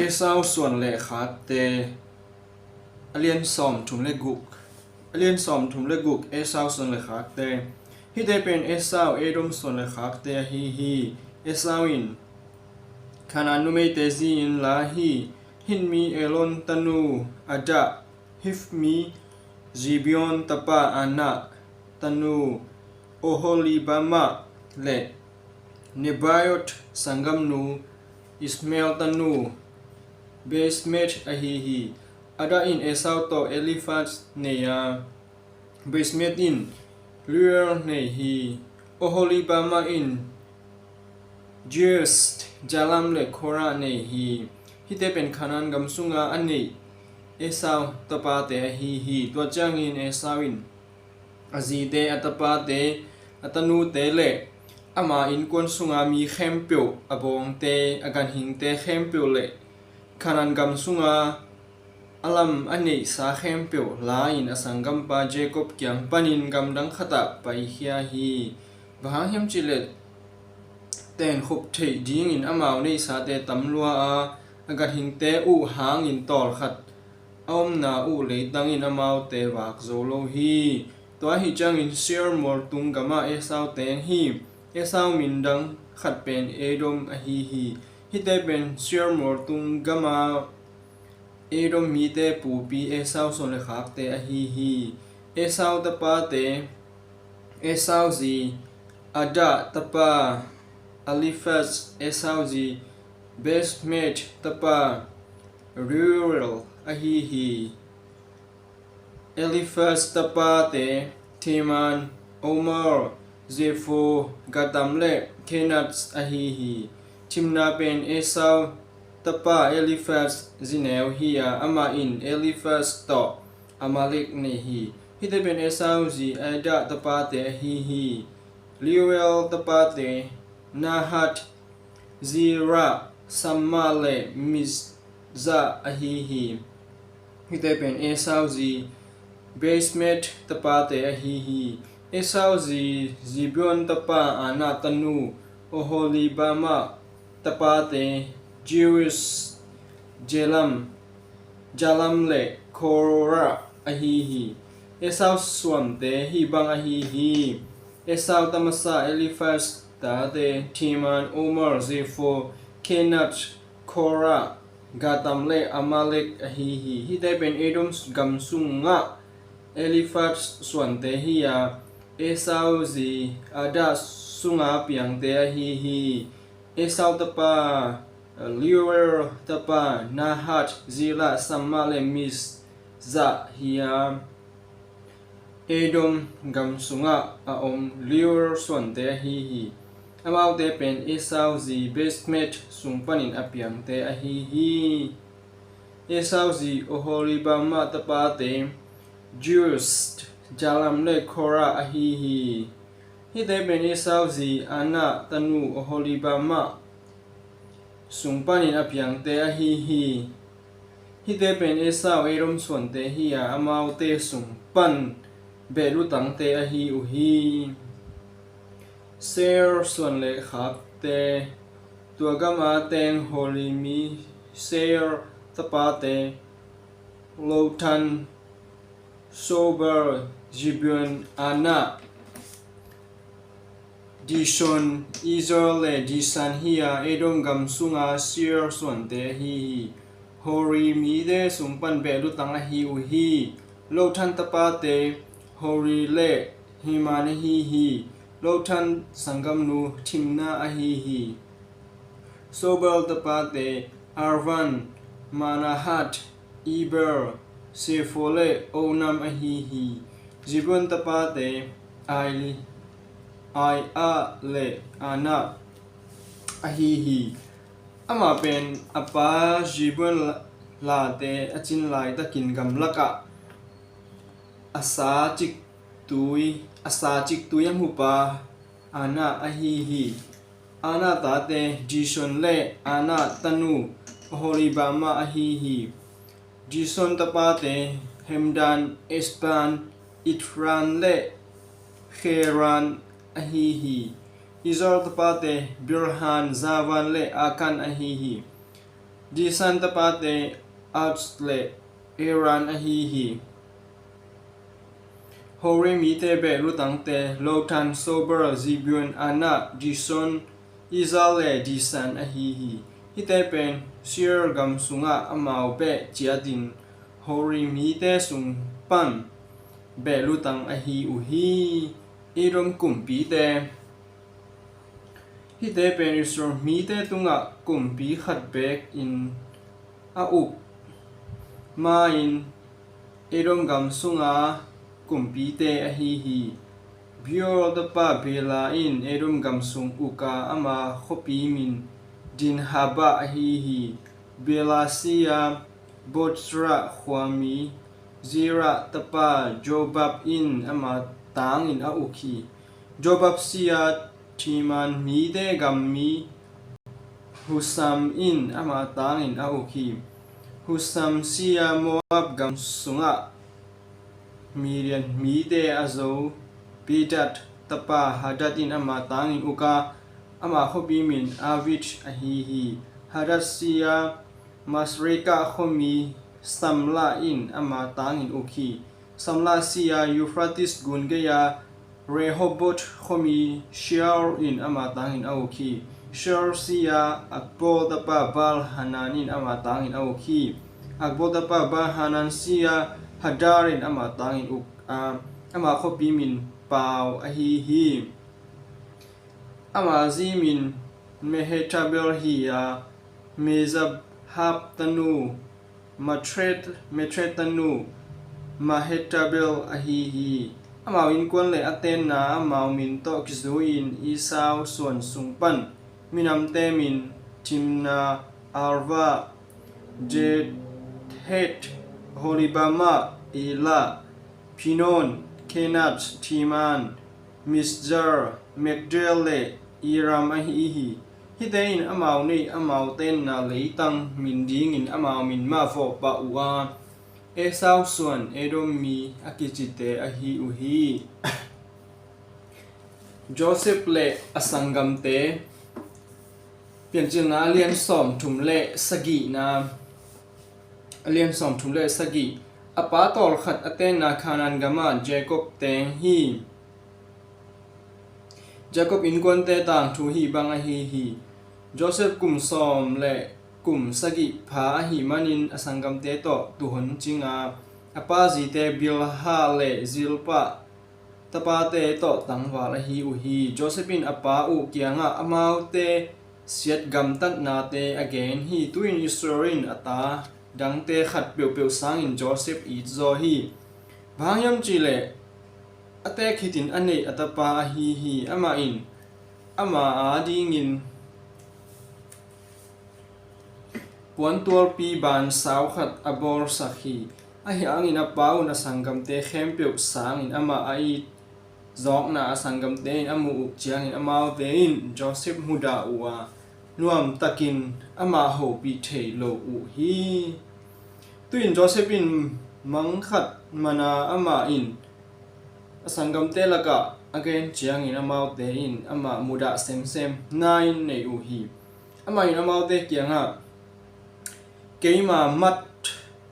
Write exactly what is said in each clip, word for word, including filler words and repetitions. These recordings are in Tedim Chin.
Esau suan le khakte, a lian sawm thum le guk. A lian sawm thum le guk, Esau suan le khakte. Hihte pen Esau, Edom suan le khakte ahi hi. Esau in Kanaan numeite zi-in la hi. Hit mi Elon tanu Adah, Hit mi Zibeon tapa Ana tanu Oholibama le Nebaiot sanggamnu Ismael tanu Basemath ahi hi. Adah in Esau tawh Eliphaz nei a, Basemath in Reuel nei hi. Oholibama in Jeus, Jalam le Kora nei hi. Hihte pen Kanaan gam sunga a neih Esau tapate ahi hi. Tua ciangin Esau in a zite, a tapate, a tanute le ama innkuan sunga mi khempeuh, a bawngte, a ganhingte khempeuh le Kanaan gam sunga a lam a neihsa khempeuh la-in a sanggampa Jacob kiang panin gamdang khatah paikhia hi. Bang hang hiam cihleh tenkhop theih dingin amau neihsate tam lua a, a ganhingte uh hangin tawlkhat a omna uh leitangin amaute vak zo lo hi. Tua ahi ciangin Seir mualtung gamah Esau teng hi. Esau min dang khat pen Edom ahi hi. Hihte pen Seir mualtung gama Edom mite pupi Esau suan le khakte ahi hi. Esau tapate, Esau zi Adah tapa Eliphaz, Esau zi Basemath tapa Reuel ahi hi. Eliphaz tapate Teman, Omar, Zepho, Gatam le Kenaz ahi hi. Timna pen Esau tapa Eliphaz zineu hi a, amah in Eliphaz tawh Amalek nei hi. Hihte pen Esau zi Adah tapate ahi hi. Reuel tapate Nahat, Zera, Samma le Mizza ahi hi. Hihte pen Esau zi Basemath tapate ahi hi. Esau zi Zibeon tapa Ana tanu Oholibama tapate Jeus, Jalam, Jalam le Kora ahi hi. Esau suante hih bang ahi hi. Esau ta masa Eliphaz tate Teman, Omar, Zepho, Kenaz, Kora, Gatam le Amalek ahi hi. Hihte pen Edom gam sungah Eliphaz suante hi a, Esau zi Adah sunga piangte ahi hi. Esau tapa Reuel tapa Nahat, Zera, Samma le Mizza hi a, Edom gam sungah a om Reuel suante ahi hi. Amaute pen Esau zi Basemath sung panin a piangte ahi hi. Esau zi Oholibama tapate Jeus, Jalam le Kora ahi hi. Hihte pen Esau zi Ana tanu Oholibama sung panin a piangte ahi hi. Hihte pen Esau Edom suante hi a, amaute sung pan behlutangte ahi uh hi. Seir suan le khakte, tua gama teng Hori mi Seir tapate Lotan, Sobal, Zibeon, Ana, Dishon, Ezer le Disan hi a, Edom gam sunga Seir suante ahi hi. Hori mite sung pan behlutang ahi uh hi. Lotan tapate Hori le Heman ahi hi. Lotan sanggamnu Timna ahi hi. Sobal tapate Alvan, Manahat, Eber, Sepho le Onam ahi hi. Zibeon tapate Ai, Aia le Ana ahi hi. Amah pen a pa Zibeon la-, late a cin laitakin gamlakah a sa ciktui, a sa ciktui a hmupa Ana ahi hi. Ana tate Dishon le Ana tanu Oholibama ahi hi. Dishon tapate Hemdan, Esban, Ithran le Kheran ahi hi. Ezer tapate Bilhan, Zavan le Akan ahi hi. Disan tapate Uz le Aran ahi hi. Hori mite beh lutangte Lotan, Sobal, Zibeon, Anah, Dison, Ezer le Disan ahi hi. Hihte pen Seir gam sungah amau beh ciatin Hori mite sung pan beh lutang ahi uh hi. Edom kumpite. Hihte pen Israel mite tungah kumpi khat bekin a uk ma-in Edom gam sunga kumpite ahi hi. Beor tapa Bela in Edom gam sung uka, ama khuapi min Dinhaba ahi hi. Bela si-a Bozrah khuami Zerah tapa Jobab in ama tangin a uk hi. Jobab si-a Teman mite gammi Husam in ama tangin a uk hi. Husam si-a Moab gam sungah Midian mite a zo Bedad tapa Hadad in ama tangin uka, ama khuapi min Avit ahi hi. Hadad si-a Masrekah khuami Samlah in ama tangin uk hi. Samlah si-a Euphrates gun gei-a Rehoboth khuami Sheol in ama tangin a uk hi. Sheol si-a Akbor tapa Baal Hanan in ama tangin a uk hi. Akbor tapa Baal Hanan si-a Hadar in ama tangin uk a, ama khuapi min Pau ahi hi. Ama zi min Mehetabel hi-a, Mezahab tanu Matred, Matred tanu Mehetabel ahi hi. Amau innkuan le a tenna amau min tawh kizui-in Esau suan sung pan minamte min Timna, Alva, Jetheth, Holibama, Ela, Pinon, Kenat, Teman, Mizar, Magdiel le Iram ahi hi. Hihte in amau neih amau tenna leitang min dingin amau min mah vawhpah uh a, Esau suan Edom mi a kicite ahi uh hi. Joseph le a sanggamte. Piancilna a lian sawmthum le sagihna, a lian sawmthum le sagih. A pa tawlkhat a tenna Kanaan gamah Jacob teng hi. Jacob innkuante tangthu hih bang ahi hi. Joseph kum sawm le kum sagih pha ahih manin a sanggamte tawh tuuhon cinga, a pa zite Bilha le Zilpah tapate tawh tangval ahi uh hi. Joseph in a pa uh kiangah amaute siat gamtatnate a gen hi. Tu-in Israel in a ta dangte khat peuhpeuh sangin Joseph it zaw hi. Bang hang hiam cihleh a teek hitin a neih a tapa ahi hi. Amah in ama adingin puantualpi ban sau khat a bawlsak hi. Ahi hangin a pa un a sanggamte khempeuh sangin amah a it zawkna a sanggamte in a muh uh ciangin amaute in Joseph mudah uh a, nuamtakin amah hopih thei lo uh hi. Tu-in Joseph in mang khat man a, amah in a sanggamte lakah a gen ciangin amaute in amah mudah semsem na-in nei uh hi. Amah in amaute kiangah, keima mat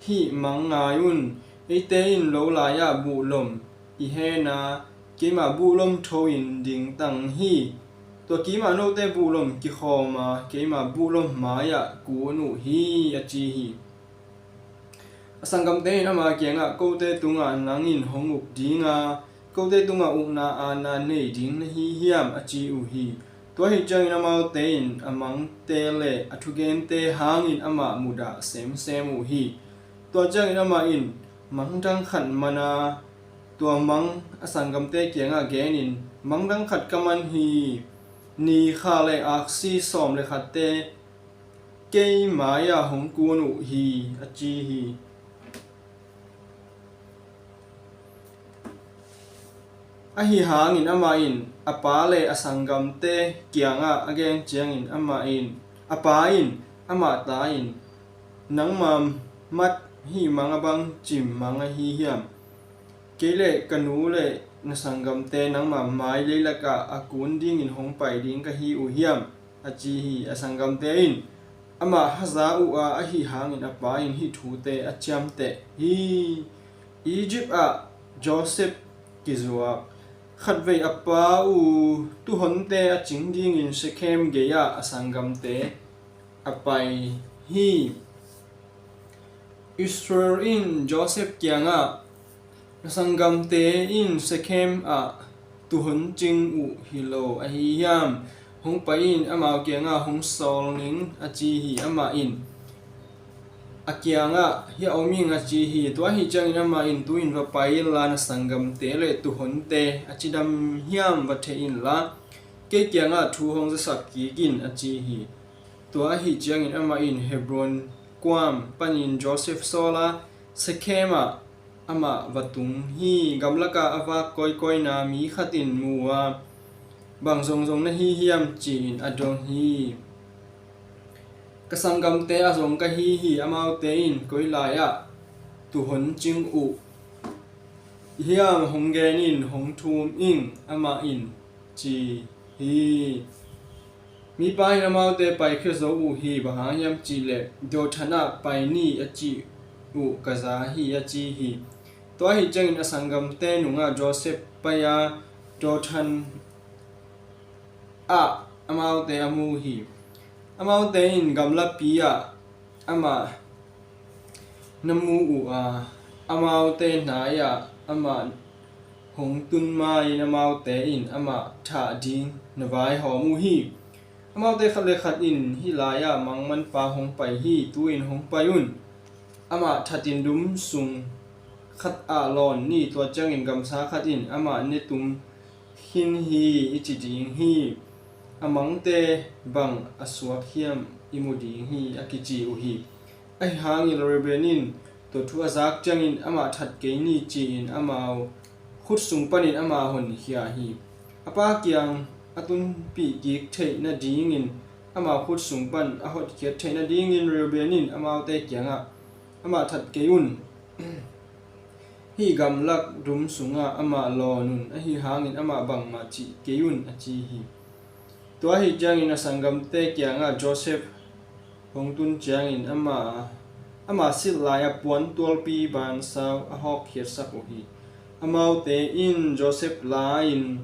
hih mang ngai un. Eite in lo lai-ah buhlom i hen a, keima buhlom tho-in dingtang hi. Tua kiimah note buhlom kikhawm a, keima buhlom mai-ah kun uh hi, a ci hi. A sanggamte in ama kiangah, kote tungah nang in hong uk ding a, kote tungah ukna aatna nei ding na hi hiam, a ci uh hi. Tua ahih ciangin amaute in a mangte le a thugente hangin amah mudah semsem uh hi. Tua ciangin amah in mang dang khat man a, tua mang a sanggamte kiangah genin, mang dang khat ka man hi. Ni, kha le aksi sawm le khatte kei mai-ah hong kun uh hi, a ci hi. Ahi hangin amah in a pa le a sanggamte kiangah a gen ciangin amah in, a pa in amah ta in, nangma mat hih mang a bang cim mang ahi hiam? Kei le ka nu le na sanggamte nangma mai leilakah a kun dingin hong pai ding ka hi uh hiam? A ci hi. A sanggamte in, amah haza uh a, ahi hangin a pa in hih thute a ciamteh hi. Egypt ah Joseph kizuak. Khatvei a pa uh tuhonte a cing dingin Shekhem gei-ah a sanggamte a pai hi. Israel in Joseph kiangah, "Na sanggamte in Shekhem ah tuhon cing uh hi lo ahi hiam? Hong pai in, amau kiangah hong sawl ning," a ci hi. Amah in a kiangah, "Hiah om ing," a ci hi. Tua ahi ciangin amah in, "Tu-in va pai inla, na sanggamte le tuhonte a cidam hiam va thei inla, kei kiangah thu hong zasak kik in," a ci hi. Tua ahi ciangin amah in Hebron kuam panin Joseph sawl a, Shekhem ah amah va tung hi. Gamlakah a vak kawikawina mi khat in mu a, "Bang zongzong na hi hiam?" ci-in a dong hi. "Ka sanggamte a zong ka hi hi. Amaute in koi lai-ah tuhon cing uh hiam hong gen in, hong thum ing," amah in ci hi. Mipa in amaute paikhia zo uh hi. "Bang hang hiam cihleh, Dothan ah pai ni a ci uh ka za hi," a ci hi. Tua ahi ciangin a sanggamte nungah Joseph pai a, Dothan ah amaute a mu hi. Amaute in gamlapi ah amah na mu uh a, amaute hnai-ah amah hong tun ma-in amaute in amah thah ding na vaihawm uh hi. Amaute khat le khat in, "Hih lai-ah mangmanpa hong pai hi. Tu-in hong pai un. Amah thatin dum sung khat ah lawn ni. Tua ciangin gamsa khat in amah ne tum khin hi i ci ding hi. A mangte bang a suak hiam i mu ding hi," a kici uh hi. Ahi hangin Reuben in tua thu a zak ciangin, "Amah that kei ni," ci-in amau khut sung panin amah honkhia hi. A pa kiang a tunpih kik theih nadingin amau khut sung pan a hotkhiat theih nadingin Reuben in amaute kiangah, "Amah that kei un. Hih gamlak dum sungah amah lawn un, ahi hangin amah bangmah cih kei un," a ci hi. Tua ahi ciangin a sanggamte kiangah Joseph hong tun ciangin amah, amah silh lai-a puan tualpi bansau a hawkkhiatsak uh hi. Amaute in Joseph la-in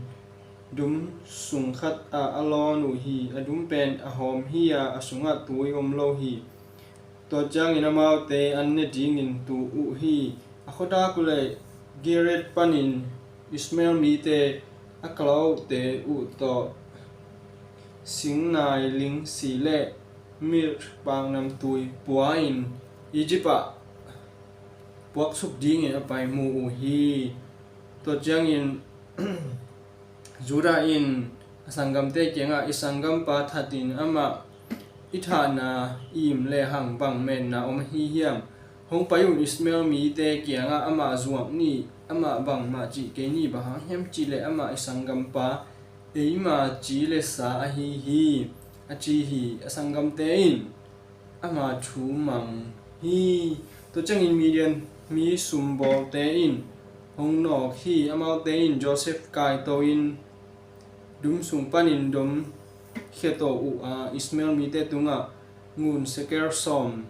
dum sung khat ah a lawn uh hi. A dum pen a hawm hi-a, a sungah tui om lo hi. Tua ciangin amaute an ne dingin tu uh hi. A khuadak uh le Gilead panin Ishmael mite a kalaute uh tawh singnai ling si le mir paknamtui pua-in Egypt ah puaksuk dingin a pai mu uh hi. Tua ciangin Judah in a sanggamte kiangah, "I sanggampa thatin amah i thahna i im lehang bang menna om ahi hiam? Hong pai un, Ishmael mite kiangah amah zuak ni. Amah bangmah cih kei ni. Bang hang hiam cihleh amah i sanggampa, eima ci le sa ahi hi," a ci hi. A sanggamte in ama thu mang hi. Tua ciangin Midian mi sumbawlte in hong nawk hi. Amaute in Joseph kaito-in dum sung panin dom khiato uh a, Ishmael mite tungah ngun sekel sawm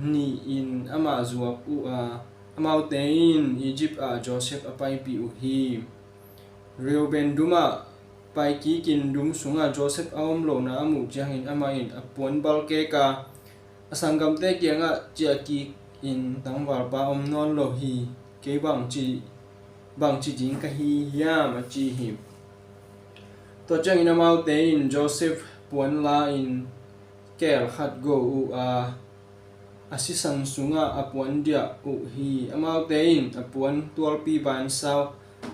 nih-in amah zuak uh a, amaute in Egypt ah Joseph a paipih uh hi. Reuben dum ah paikikin dum sungah Joseph a om lohna a muh ciangin amah in a puan balkek a, a sanggamte kiangah, "Ciahkikin tangvalpa om nawn lo hi. Kei bangci, bangci ding ka hi hiam?" a ci hi. Tua ciangin amaute in Joseph puan la-in keel khat go uh a, a sisan sungah a puan diah uh hi. Amaute in a puan tualpi bansau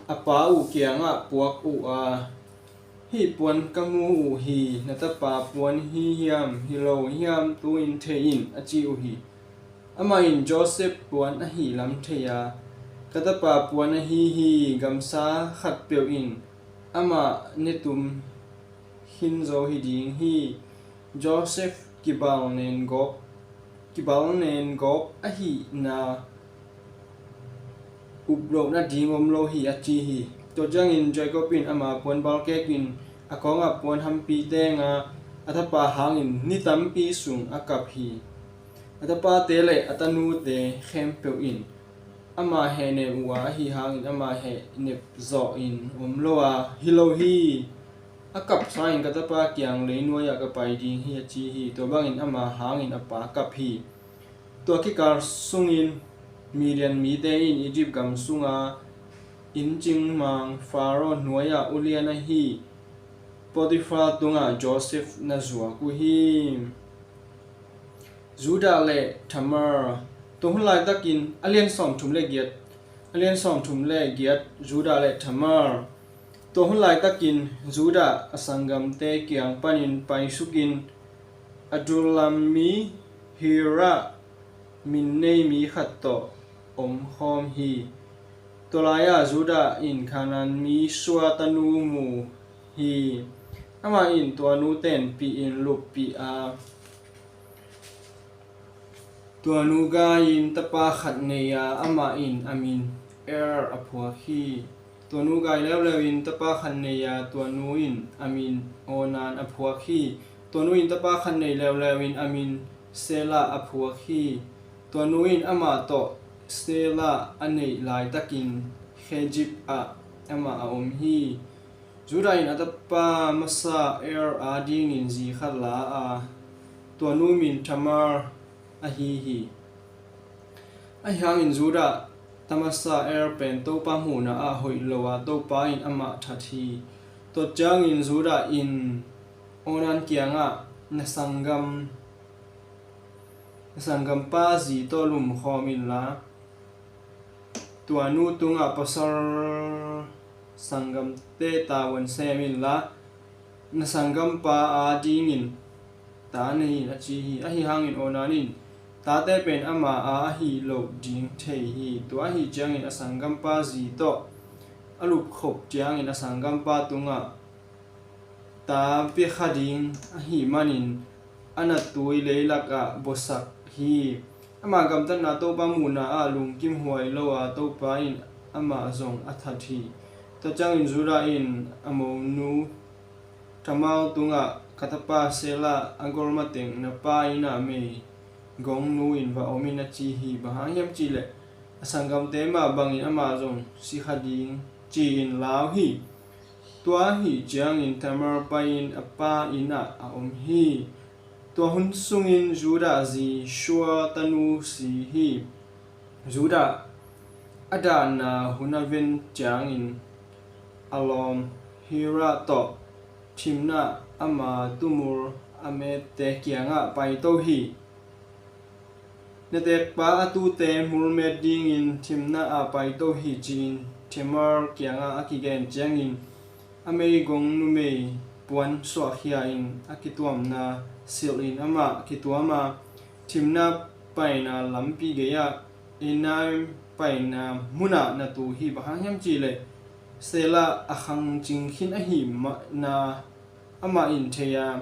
a pa uh kiangah puak uh a, "Hih puan ka mu uh hi. Na tapa puan hi hiam, hi lo hiam, tu-in thei in," a ci uh hi. Amah in Joseph puan ahih lam thei a, "Ka tapa puan ahi hi. Gamsa khatpeuh in amah netum khin zo hi ding hi. Joseph kibal nen gawp, kibal nen gawp ahihna up loh nading om lo hi," a ci hi. Tua ciangin Jacob in ama puan balkekin a kawngah puan hampi teng a, a tapa hangin ni tampi sung a kap hi. A tapate le a tanute khempeuh in ama hehnep uh a, ahi hangin ama hehnep zawhin om lo a hi lo hi. A kap sangin ka tapa kiang leinuai-ah ka pai ding hi, a ci hi. Tua bangin ama hangin a pa kap hi. Tua kikal sungin Midian mite in Egypt gam sunga inncingmang Faro hnuai-ah ulian ahi Potifar tungah Joseph na zuak uh hi. Judah le Tamar. Tua hun laitakin a lian sawmthum le giat, a lian sawmthum le giat, Judah le Tamar. Tua hun laitakin Judah a sanggamte kiang panin paisukin Adullam mi Hira min nei mi khat tawh omkhawm hi. Tua lai-ah Judah in Kanaan mi Sua tanu mu hi. Amah in tua nu tenpih in luppih a, tua nu gai-in tapa khat nei a, amah in a min Er a phuak hi. Tua nu gai leuleu in tapa khat nei a, tua nu in a min Onan a phuak hi. Tua nu in tapa khat nei leuleu in a min Sela a phuak hi. Tua nu in amah tawh Sela a neih laitakin Khejib ah amah a om hi. Judah in a tapa masa Er adingin zi khat la a, tua nu min Tamar ahi hi. Ahi hangin Judah ta masa Er pen Topa muhna ah hoih lo a, Topa in amah that hi. Tua ciangin Judah in Onan kiangah, na sanggam, na sanggampa zi tawh lumkhawm inla, tua nu tungah pasal sanggamte tavuan sem inla, na sanggampa adingin ta nei in, a ci hi. Ahi hangin Onan in tate pen ama a ahi loh ding thei hi. Tua ahi ciangin a sanggampa zi tawh a lupkhop ciangin a sanggampa tungah ta pia kha ding ahih manin a natui leilakah buasak hi. Ama gamtatna Topa muhna ah lungkim huai lo a, Topa in amah zong a that hi. Tua ciangin Judah in a monu Tamar tungah, ka tapa Sela a gol mateng na pa inn ah meigongnu in va om in, a ci hi. Bang hang hiam cihleh a sanggamte mah bangin amah zong si kha ding ci-in lau hi. Tua ahih ciangin Tamar pai-in a pa inn ah a om hi. Tua hun sungin Judah zi Sua tanu si hi. Judah a dahna hun a ven ciangin a lawm Hira tawh Timna ama tumul a mette kiangah paito hi. Na tekpa a tute mulmet dingin Timna ah paito hi, ci-in Tamar kiangah a kigen ciangin a meigong numei puan suahkhia in a kituamna silhin amah kituam a, Timna paina lampi gei-ah Enaim paina munah na tu hi. Bang hang hiam cihleh Sela a khangcing khin ahih manin amah in thei a,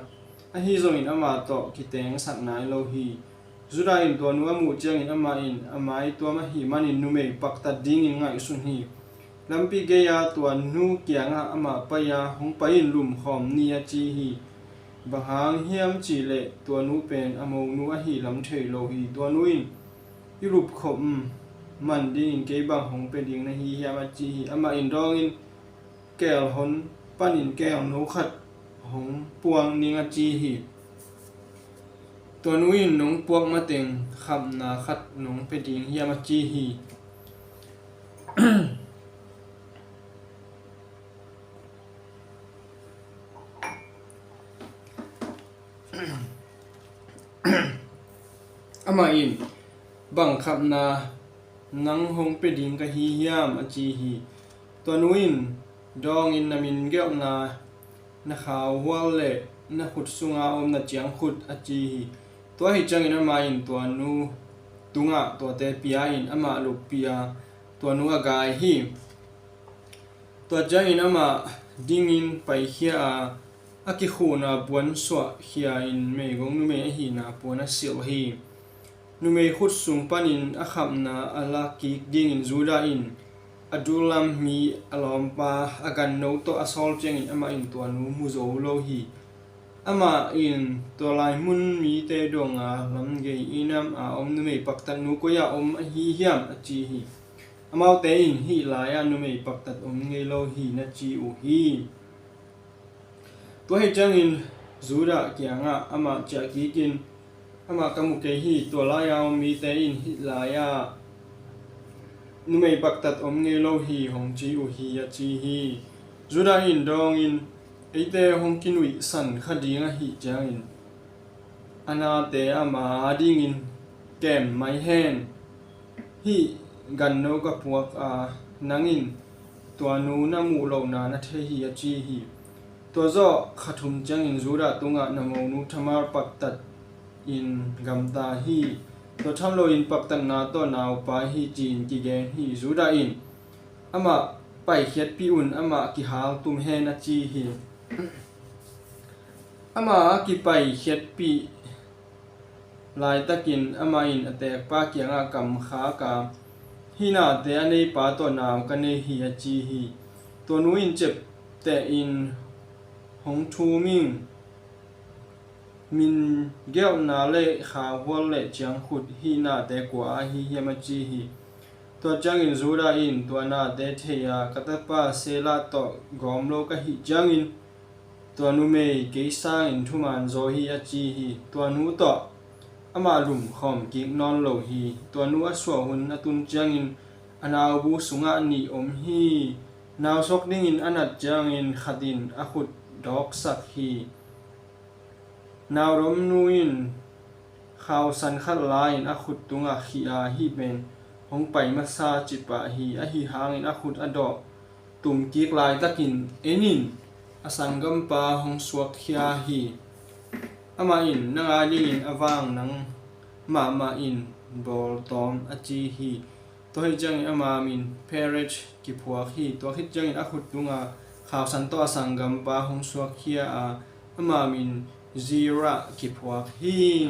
ahi zongin amah tawh kitengsak nai lo hi. Judah in tua nu a muh ciangin amah in a maituam ahih manin numei paktat dingin ngaihsun hi. Lampi gei-a tua nu kiangah amah pai-a, hong pai in lumkhawm ni, a ci hi. Bang hang hiam cihleh tua nu pen a monu ahih lam thei lo hi. Tua nu in, i lupkhop man dingin kei bang hong pia ding na hi hiam, a ci hi. Amah in dawngin, keelhon panin keelno khat hong puak ning, a ci hi. Tua nu in, nong puak mateng khapna khat nong pia ding hiam, a ci hi. Amah in, bang khapna nang hong pia ding ka hi hiam, a ci hi. Tua nu in dawngin, na min gelhna, na khauhual le na khut sunga om na ciangkhut, a ci hi. Tua ahi ciangin amah in tua nu tungah tuate pia in amah luppih a, tua nu a gai hi. Tua ciangin amah dingin paikhia a, a kikhuhna puan suahkhia in meigong numei ahihna puan a silh hi. Numei khut sung panin a khapna a la kik dingin Judah in Adullam mi a lawmpa a ganno tawh a sawl ciangin amah in tua nu mu zo lo hi. Amah in, "Tua lai mun mite dong a lamgei i nam a om numei paktat nu koi-ah om ahi hiam?" a ci hi. Amaute in, "Hih lai-ah numei paktat om ngei lo hi," na ci uh hi. Tua hi ciangin Judah kiangah amah ciah kikin, "Amah ka mu kei hi. Tua lai-a om mite in hih lai-ah numei paktat om ngei lo hi hong ci uh hi," a ci hi. Judah in dawngin, "Eite hong kinuihsan kha ding ahih ciangin a nate ama adingin kem mai hen. Hih ganno ka puak a, nang in tua nu na muh lohna na thei hi," a ci hi. Tua zawh kha thum ciangin Judah tungah, "Na monu Tamar paktat in gamta hi. Tua tham loin paktatna tawh naupai hi," ci-in kigen hi. Judah in, "Amah paikhiatpih un, amah kihal tum hen," a ci hi. Amah a kipaikhiatpih laitakin amah in a tekpa kiangah kam khak a, "Hih nate a neipa tawh nau ka nei hi," a ci hi. Tua nu in ciaptehin, "Hong thum ing. Min gelhna le khauhual le ciangkhut hih nate kua ahi hiam?" a ci hi. Tua ciangin Judah in tua nate thei a, "Ka tapa Sela tawh gawm lo ka hih ciangin tua numei kei sangin thuman zaw hi," a ci hi. Tua nu tawh amah lumkhawm kik nawn lo hi. Tua nu a suah hun a tun ciangin a naubu sungah nih om hi. Nau suak dingin a nat ciangin khat in a khut dawksak hi. Naudomnu in khausan khat la-in a khut tungah khih a, "Hih pen hong pai masa ci pah hi. Ahi hangin a khut a dawh tum kik laitakin en in, a sanggampa hong suakkhia hi. Amah in nang adingin a vang nang mahmah in bawltawm," a ci hi. Tua hi ciangin ama min Peres kiphuak hi. Tua khit ciangin a khut tunga khausan tawh a sanggampa hong suakkhia a, ama min Zerah kiphuak hi.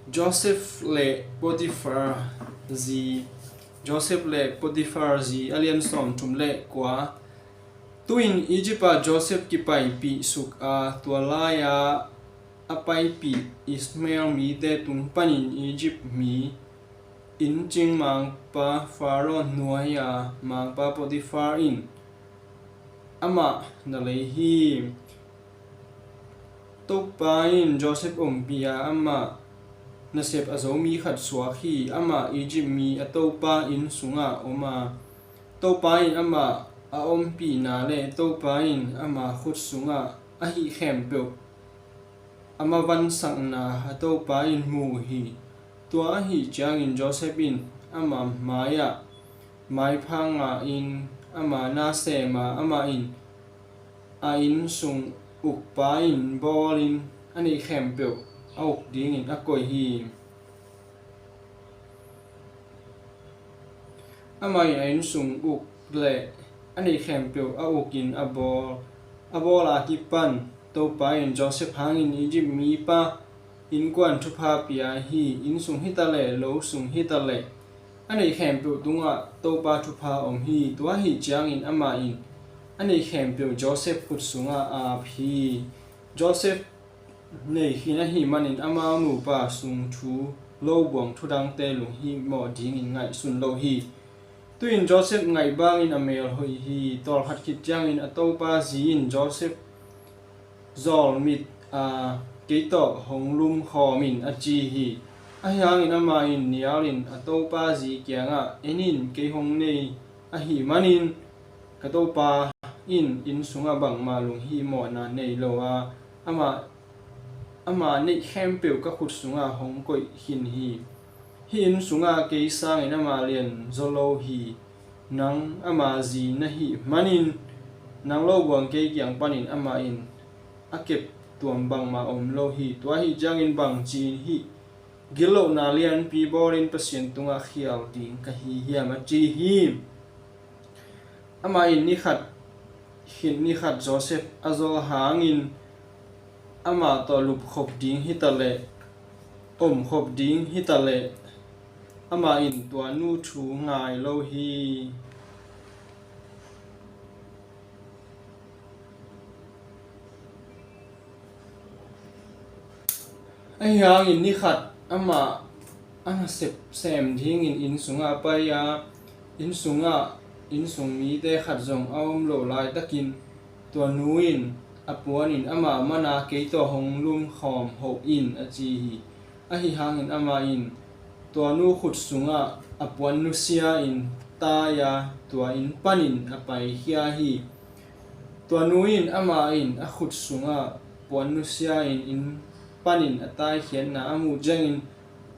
Joseph le Potiphar zi. Joseph le Potiphar zi, a lian sawmthum le kua. Tu-in Egypt ah Joseph kipaipih suk a, tua lai-a a paipih Ishmael mite tung panin Egypt mi inncing mangpa Pharaoh nuai-a mangpa Potiphar in amah na lei hi. Topa in Joseph ompih a, amah nasep a zo mi khat suak hi. Amah Egypt mi a topa inn sungah om a, Topa in amah a ompihna le Topa in ama khut sungah a hih khempeuh a mavansakna a Topa in mu uh hi. Tua ahih ciangin Joseph in ama mai-ah maipha ngah in ama na sem a, amah in a inn sung ukpa in bawlin a neih khempeuh a uk dingin a koih hi. Amah in a inn sung uk le a neih khempeuh a ukin a bawl, a bawl a kipan Topa in Joseph hangin Egypt mipa innkuan thupha pia hi. Inn sung hitaleh, lo sung hitaleh, a neih khempeuh tungah Topa thupha om hi. Tua ahih ciangin amah in a neih khempeuh Joseph khut sungah a ap hi. Joseph neih khin ahih manin amau nupa sung thu, lo buang thudangte lunghimawh dingin ngaihsun lo hi. Tu-in Joseph ngaih bangin a mel hoih hi. Tawlkhat khit ciangin a topa zi in Joseph zawlmit a, "Kei tawh hong lumkhawm in," a ci hi. Ahi hangin amah in nialin a topa zi kiangah, "En in, kei hong nei ahih manin ka topa in inn sungah bangmah lunghimawhna nei lo a, amah, ama neih khempeuh ka khut sungah hong koih khin hi. Hih inn sungah kei sangin amah lianzaw lo hi. Nang ama zi na hih manin nang lo buang kei kiang panin amah in a kep tuam bangmah om lo hi. Tua ahih ciangin bangci-in hih gitlohna lianpi bawlin Pasian tungah khial ding ka hi hiam?" a ci hi. Amah in ni khat khit ni khat Joseph a zawl hangin amah tawh lupkhop ding hitaleh, omkhop ding hitaleh, amah in tua nu thu ngai lo hi. Ahi hangin ni khat amah a nasep sem dingin inn sungah a pai a, inn sungah inn sung mite khat zong a om loh laitakin tua nu in a puanin amah mana kei tawh hong lumkhawm hoh in a ci hi. Ahi hangin amah in tua nu khut sungah a puan nusia in tai a, tua inn panin a paikhia hi. Tua nu in amah in a khut sungah puan nusia in inn panin a taikhiatna a muh ciangin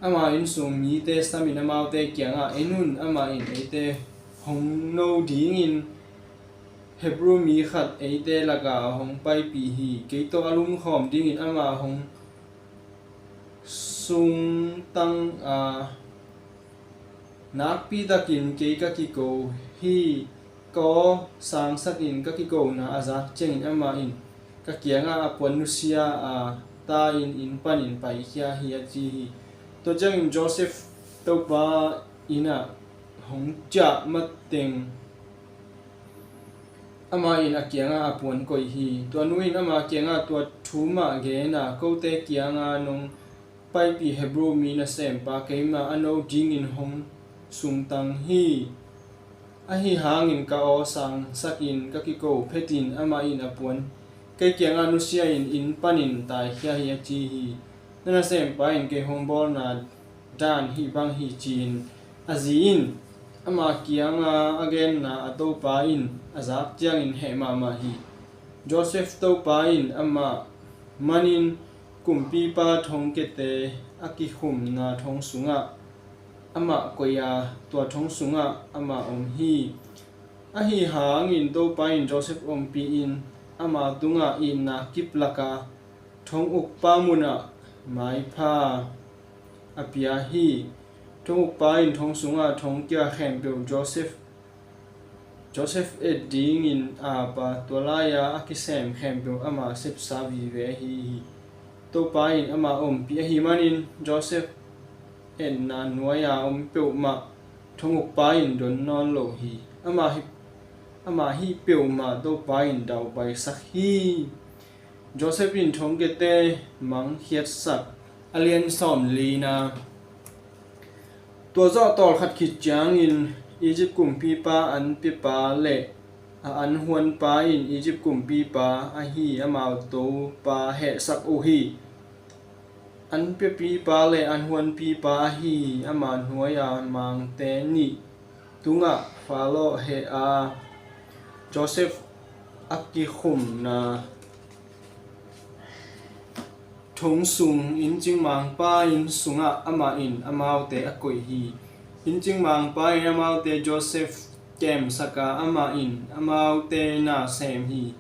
ama inn sung mite samin amaute kiangah, "En un, amah in eite hong no dingin Hebrew mi khat eite lakah a hong paipih hi. Kei tawh a lumkhawm dingin amah hong sungtang a, nakpi takin kei ka kiko hi. Ka aw sangsakin ka kikona a zak ciangin amah in ka kiangah a puan nusia a, tai in inn panin paikhia hi," a ci hi. Tua ciangin Joseph Topa inn ah hong ciah mateng amah in a kiangah a puan koih hi. Tua nu in ama kiangah tua thu mah gen a, "Kote kiangah nong paipih Hebrew mi nasempa keimah a no dingin hong sungtang hi. Ahi hangin ka aw sangsakin ka kiko phetin amah in a puan kei kiangah nusia in inn panin taikhia hi," a ci hi. "Na nasempa in kei hong bawlna dan hih bang hi," ci-in a zi in ama kianga a genna a topa in a zak ciangin heh mahmah hi. Joseph topa in amah manin kumpipa thongkiate a kikhumna thong sungah amah koih a, tua thong sungah amah om hi. Ahi hangin topa in Joseph ompih in ama tungah itna kiplak a, thong ukpa munah maipha a pia hi. Thong ukpa in thong sungah thongkia khempeuh Joseph, Joseph et dingin ap a, tua lai-a a kisem khempeuh ama sepsa vive ahi hi. Topa in ama ompih ahih manin Joseph etna nuai-a om peuhmah thong ukpa in don nawn lo hi. Ama hi, ama hih peuhmah Topa in daupaisak hi. Joseph in thongkiate mangkhiatsak. A lian sawm lina. Tua zawh tawlkhat khit ciangin Egypt kumpipa an piapa le a anhuanpa in Egypt kumpipa ahi amau topa hehsak uh hi. An piapipa le anhuanpipa ahi ama hnuai-a mangte nih tungah Faro heh a, Joseph a kikhumna thong sung inncingmangpa inn sungah amah in amaute a koih hi. Inncingmangpa in amaute Joseph kemsak a, amah in amaute na sem hi.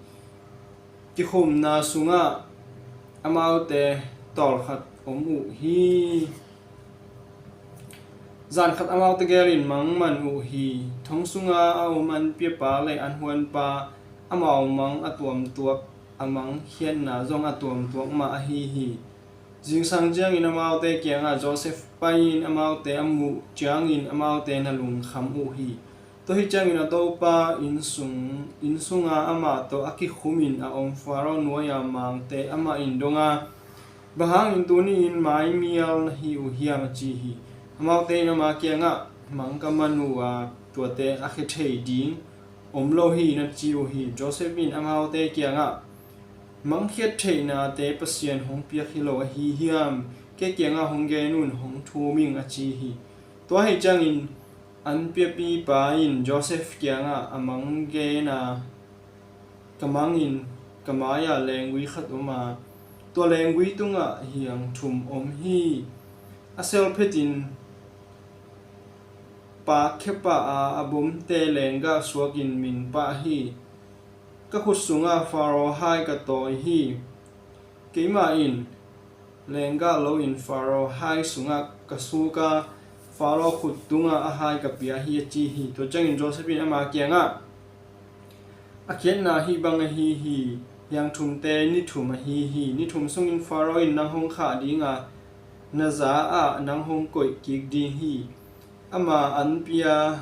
Kikhumna sungah amaute tawlkhat om uh hi. Zan khat amaute gelin mang man uh hi. Thong sunga a om an piapa le anhuanpa amau mang a tuamtuak, a mangkhiatna zong a tuamtuak mah ahi hi. Zingsang ciangin amaute kiangah Joseph pai-in amaute a muh ciangin amaute na lungkham uh hi. Tua hi ciangin a topa inn sung, inn sunga amah tawh a kikhumin a om Faro nuai-a mangte amah in dong a, "Bang hangin tuni-in maimial na hi uh hiam?" a ci hi. Amaute in ama kiangah, "Mang ka man uh a, tuate a khia thei ding om lo hi," na ci uh hi. Joseph in amaute kiangah, "Mangkhiat theihnate Pasian hong piak hi lo ahi hiam? Kei kiangah hong gen un, hong thum ing," a ci hi. Tua hi ciangin an piapipa in Joseph kiangah a mang gen a, "Ka mangin ka mai-ah lenggui khat om a, tua lenggui tungah hiang thum om hi. A sel phetin pa khia pah a, a bomte lenggah suakin min pah hi. Ka khut sungah Faro hai ka tawi hi. Keimah in lenggah loin Faro hai sungah ka suk a, Faro khut tungah a hai ka pia hi," a ci hi. Tua ciangin Joseph in ama kiangah, "A khiatna hih bang ahi hi. Hiang thumte ni thum ahi hi. Ni thum sungin Faro in nang hong khah ding a, na za-ah nang hong koih kik ding hi. Ama an pia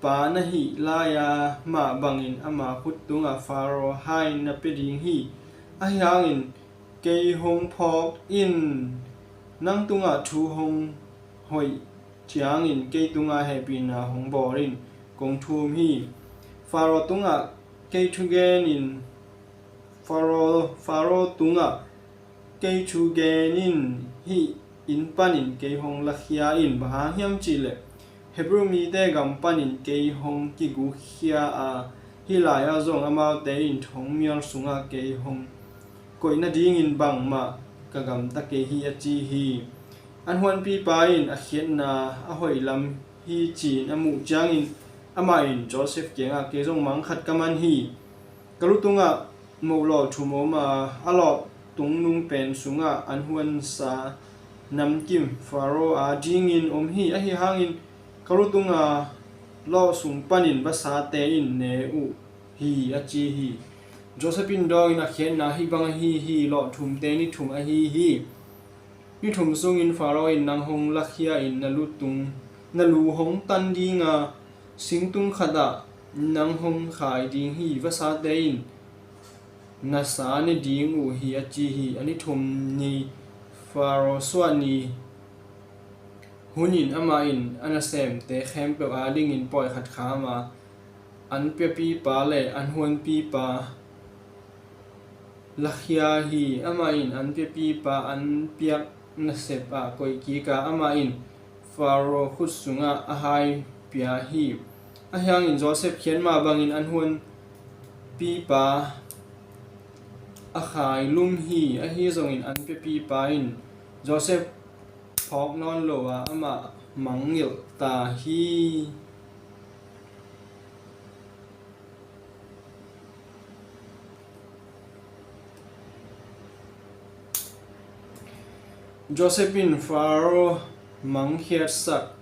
pa na hih lai-a mah bangin ama khut tungah Faro hai na pia ding hi. Ahi hangin kei hong phawk in, nang tungah thu hong hoih ciangin kei tungah hehpihna hong bawl in, kong thum hi. Faro tungah kei thu gen in, Faro, Faro tungah kei thu gen in, hih inn panin kei hong lakhia in. Bang hang hiam cihleh Hebru mite gam panin kei hong kigukkhia a, hih lai-ah zong amaute in thongmial sungah kei hong koih nadingin bangmah ka gamta kei hi, a ci hi. An huanpipa in a khiatna a hoih lam hi ci-in a muh ciangin amah in Josef kiangah, kei zong mang khat ka man hi. Ka lu tungah moh lawh thum om a, a lawh tungnung pen sungah an huansa namkim Faro adingin om hi. Ahi hangin ka lu tunga lawh sung panin vasate in ne uh hi, a ci hi. Josef in dawngin a khiatna hih bang ahi hi, lawh thumte ni thum ahi hi. Ni thum sungin Faro in nang hong lakhia in na lu tung, na lu hong tan ding a, singtung khatah nang hong khai ding hi. Vasate in na sa ne ding uh hi, a ci hi. A ni thum ni Faro suah ni hunin amah in a nasemte khempeuh adingin pawi khat kham a, an piapipa le an huanpipa lakhia hi. Amah in an piapipa an piak nasep ah koih kik a, amah in Faro khut sungah a hai pia hi. Ahi hangin Josef khiat mah bangin an huanpipa a khailum hi. Ahi zongin an piapipa in Josef phawk nawn lo a, amah mangngilh ta hi. Josef in Faro mangkhiatsak.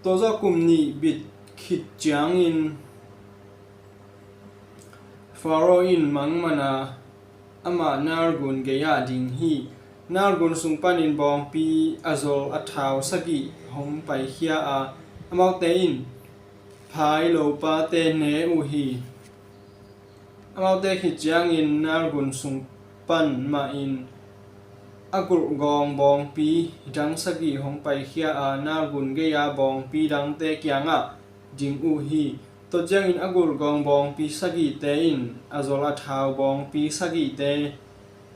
Tua zawh kum nih bit khit ciangin Faro in mangman a, amah Nile gun gei-ah ding hi. Nile gun sung panin bawngpi a zol a thau sagih hong paikhia a, amaute in phai lopate ne uh hi. Amaute khit ciangin Nile gun sung pan mahin a gulhgawng bawngpi dang sagih hong paikhia a, Nile gun gei-a bawngpi dangte kiangah ding uh hi. Tua ciangin a gulhgawng bawngpi sagihte in a zol a thau bawngpi sagihte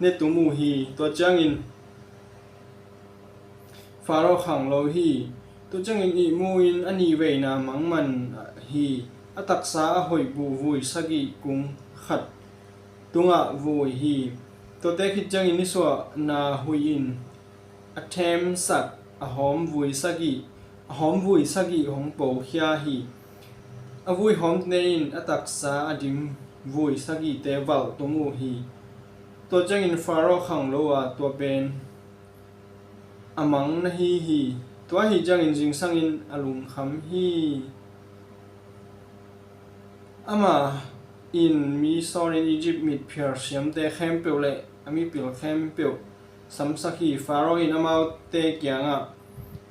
ne tum uh hi. Tua ciangin Faro khang lo hi. Tua ciangin ihmu in a nihveina mangman hi. A taksa a hoih buh vui sagih kung khat tungah vui hi. Tuate khit ciangin nisuahna huih in a themsak a hawmvui sagih, a hawmvui sagih hong pokhia hi. A vui hawmte in a taksa a dim vui sagihte valh tum uh hi. Tua ciangin Faro khang lo a, tua pen a mang na hi hi. Tua ahi ciangin zingsangin a lungkham hi. Amah in mi sawlin Egypt mitphial siamte khempeuh le a mipil khempeuh samsak hi. Faro in amaute kiangah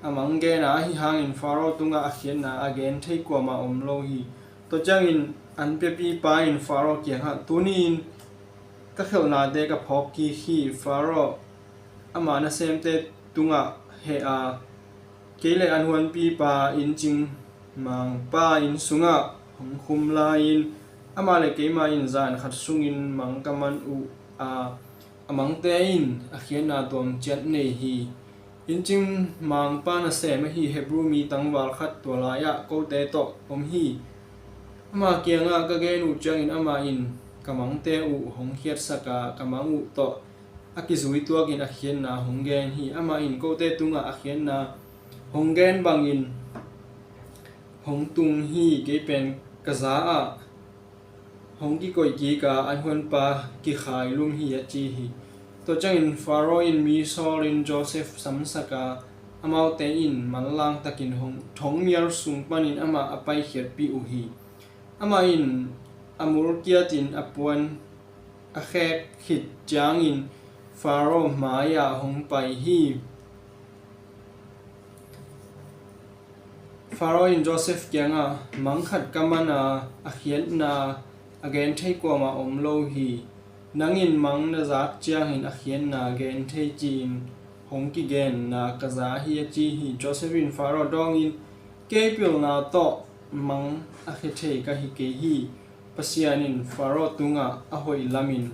a mang gen a, ahi hangin Faro tungah a khiatna a gen thei kuamah om lo hi. Tua ciangin an piapipa in Faro kiangah, tuni-in ka khelhnate ka phawk kik hi. Faro ama nasemte tungah heh a, kei le an huanpipa inncing mangpa inn sungah hong khum lai-in, amah le keimah in zan khat sungin mang ka man uh a, a mangte in a khiatna tuam ciat nei hi. Inncing mangpa nasem ahi Hebru mi tangval khat tua lai-ah kote tawh om hi. Ama kiangah ka gen uh ciangin amah in ka mangte uh hong khiatsak a, ka mang uh tawh a kizui tuakin a khiatna hong gen hi. Amah in kote tungah a khiatna hong gen bangin hong tung hi. Kei pen ka za ah hong kikoih kik a, an huanpa kikhailum hi, a ci hi. Tua ciangin Faro in mi sawlin Josef samsak a, amaute in manlang takin hong, thongmial sung panin amah a paikhiatpih uh hi. Amah in a mul kiatin a puan a khek khit ciangin Faro mai-ah hong pai hi. Faro in Josef kiangah, mang khat ka man a, a khiatna a gen thei kuamah om lo hi. Nang in mang na zak ciangin a khiatna gen thei ci-in hong kigenna ka za hi, a ci hi. Joseph in Faro dawngin, kei pilna tawh mang a khia thei ka hi kei hi. Pasian in Faro tungah a hoih lamin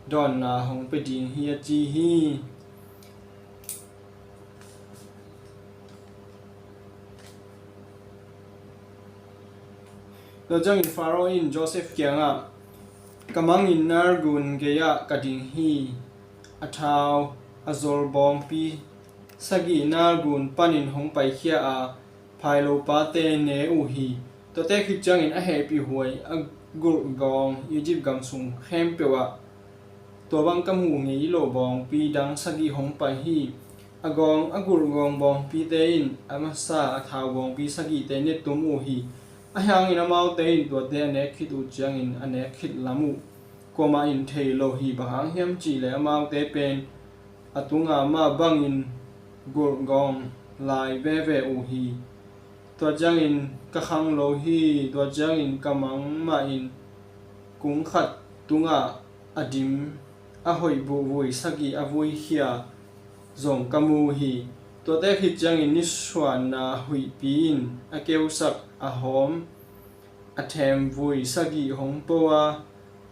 dawnna hong pia ding hi, a ci hi. Tua ciangin Faro in Joseph kiangah, ka mangin nalgun gei-ah ka ding hi. A thau a zol bawngpi sagih nalgun panin hong paikhia a, phailopate ne uh hi. Tuate khit ciangin a hehpih huai a gulhgawng Egypt gam sung khempeuh ah tua bang ka muh ngei lo bawngpi dang sagih hong pai hi. A gawng a gulhgawng bawngpite in a masa a thau bawngpi sagihte ne tum uh hi. Ahi hangin amaute in tuate a nek khit uh ciangin a nek khit lam uh kuamah in thei lo hi. Bang hang hiam cihleh amaute pen a tunga mah bangin gulhgawng lai veve uh hi. Tua ciangin ka khang lo hi. Tua ciangin ka mang mahin kung khat tungah a dim a hoih buhvui sagih a vuikhia zong ka mu hi. Tuate khit ciangin nisuahna huihpi in a keusak a hawm a themvui sagih hong po a,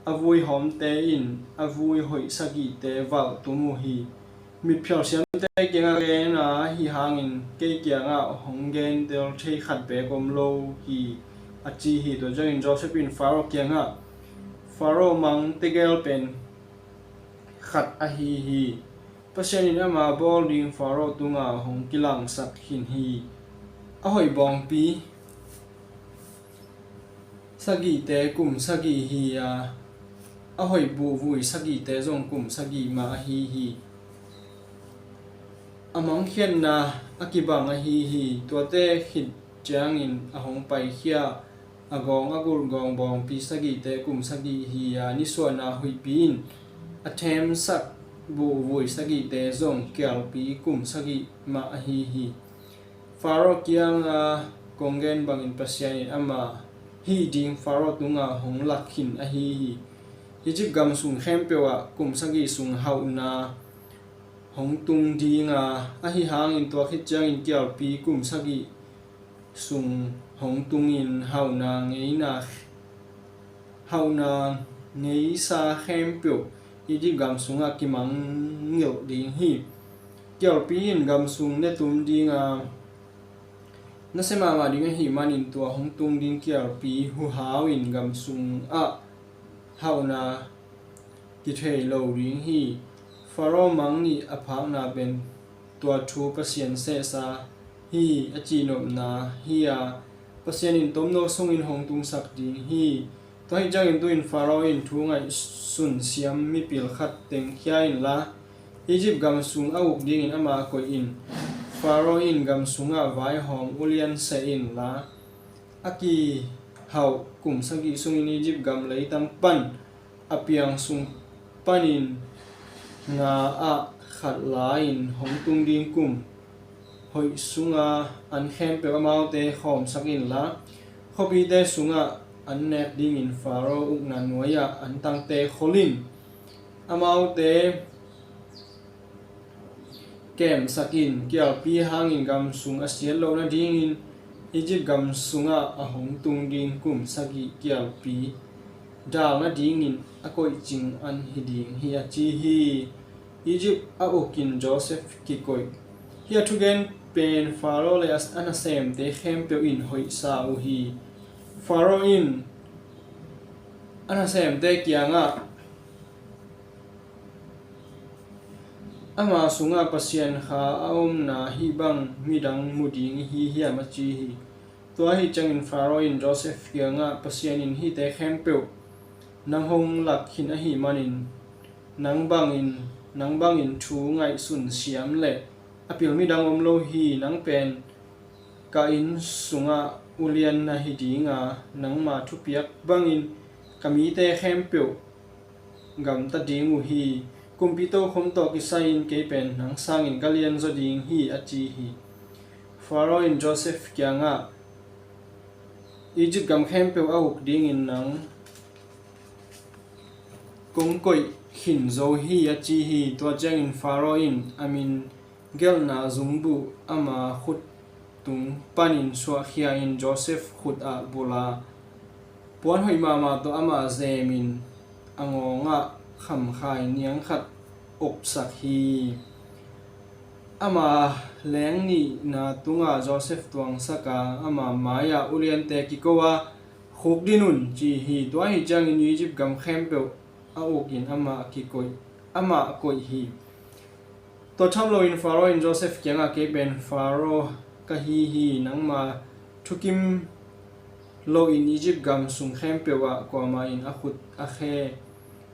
a vui hawmte in a vui hoih sagihte valh tum uh hi. Mitphial siamte kiangah gen a, ahi hangin kei kiangah hong gentel thei khat beek om lo hi, a ci hi. Tua ciangin Joseph in Faro kiangah, Faro mang tegel pen khat ahi hi. Pasian in ama bawl ding Faro tungah hong kilangsak khin hi. A hoih bawngpi sagihte kum sagih hi a, a hoih buhvui sagihte zong kum sagih mah ahi hi. A mangkhiatna a kibang ahi hi. Tuate khit ciangin a hong paikhia a gawng a gulhgawng bawngpi sagihte kum sagih hi a, nisuahna huihpi in a themsak buhvui sagihte zong kialpi kum sagih mah ahi hi. Faro kianga kong gen bangin Pasian in ama hih ding Faro tungah hong lak khin ahi hi. Egypt gam sung khempeuh ah kum sagih sung hauhna hong tung ding a, ahi hangin tua khit ciangin kialpi kum sagih sung hong tungin hauhna ngeina, hauhna ngeisa khempeuh Egypt gam sungah kimangngilh ding hi. Kialpi in gam sung ne tum ding a, nasia mahmah ding ahih manin tua hong tung ding kialpi huhau in gam sungah hauhna kithei lo ding hi. Faro mang nih a phakna pen tua thu Pasian sehsa hi a cihnopna hi a, Pasian in tomno sungin hong tungsak ding hi. Tua hi ciangin tu-in Faro in thu ngaihsun siam mipil khat teng khia inla, Egypt gam sung a uk dingin amah koih in. Faro in gam sungah vaihawm ulian seh inla, a kihauh kum sagih sungin Egypt gam leitang pan a piang sung panin nga ah khat la-in hong tung ding kum hoih sunga an khempeuh amaute khawmsak inla, khuapite sungah an nek dingin Faro ukna nuai-ah an tangte khol in. Amaute kemsak in. Kialpi hangin gam sung a siat loh nadingin Egypt gam sungah a hong tung ding kum sagih kialpi dal nadingin a koihcing an hi ding hi, a ci hi. Egypt a ukin Joseph kikoih. Hih a thugen pen Faro le a nasemte khempeuh in hoihsa uh hi. Faro in a nasemte kiangah, ama sungah Pasian kha a omna hih bang midang mu ding ihi hiam, a ci hi. Tua ahi ciangin Faro in Joseph kiangah, Pasian in hihte khempeuh nang hong lak khin ahih manin nang bangin, nang bangin thu ngaihsun siam le a pil midang om lo hi. Nang pen ka inn sungah ulian na hi ding a, nangma thupiak bangin ka mite khempeuh gamta ding uh hi. Kumpi tokhom tawh kisai-in kei pen nang sangin ka lianzaw ding hi, a ci hi. Faro in Joseph kiangah, Egypt gam khempeuh a uk dingin nang kong koih khin zo hi, a ci hi. Tua ciangin Faro in a min gelhna zungbuh ama khut tung panin suahkhia-in Joseph khut ah bulh a, puan hoih mahmah tawh amah zemin a ngawngah khamkhai niang khat opsak hi. Ama leng nihna tungah Joseph tuangsak a, ama mai-ah uliante kiko a, "Khukdin un," ci hi. Tua ahi ciangin Egypt gam khempeuh a ukin amah kikoih, amah koih hi. Tua tham loin Faro in Joseph kiangah, "Kei pen Faro ka hi hi. Nangma thukim loin Egypt gam sung khempeuh ah kuamah in a khut a khe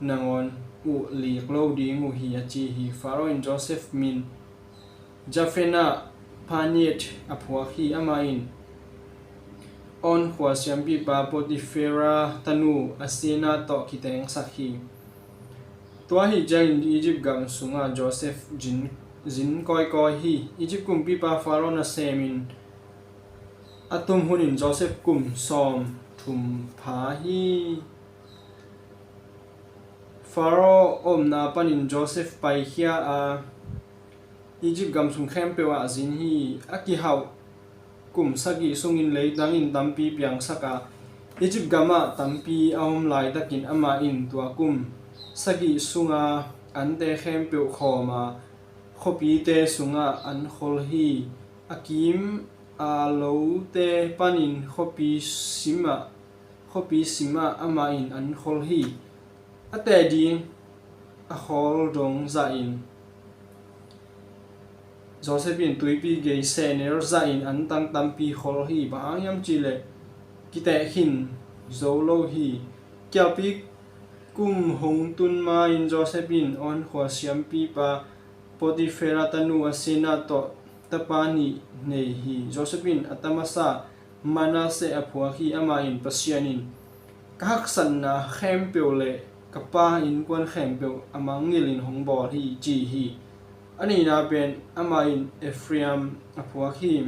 nangawn uh lik lo ding uh hi," a ci hi. Faro in Joseph min Japheth-Paaneah a phuak hi. Amah in On khua siampipa Potiphera tanu Asenat tawh kiteengsak hi. Tua ahi ciangin Egypt gam sungah Joseph zin, zin kawikawi hi. Egypt kumpipa Faro nasemin a tum hunin Joseph kum sawmthum pha hi. Faro omna panin Joseph paikhia a, Egypt gam sung khempeuh ah zin hi. A kihauh kum sagih sungin leitang in tampi piangsak a, Egypt gamah tampi a om laitakin amah in tua kum sagih sunga ante khempeuh khawm a, khuapite sungah an khol hi. A kim a lote panin khuapi simah, khuapi simah amah in an khol hi. A teh ding a khawl dong zahin Joseph in tuipi gei sehnel zahin an tang tampi khol hi. Bang hang hiam cihleh kiteh khin zo lo hi. Kialpi kum hong tun ma-in Joseph in On khua siampipa Potiphera tanu Asenat tawh tapa nih nei hi. Joseph in a ta masa Manasseh a phuak hi. Amah in, "Pasian in ka haksatna khempeuh le ka pa innkuan khempeuh a mangngilhin hong bawl hi," ci hi. A nihna pen amah in Ephraim a phuak hi.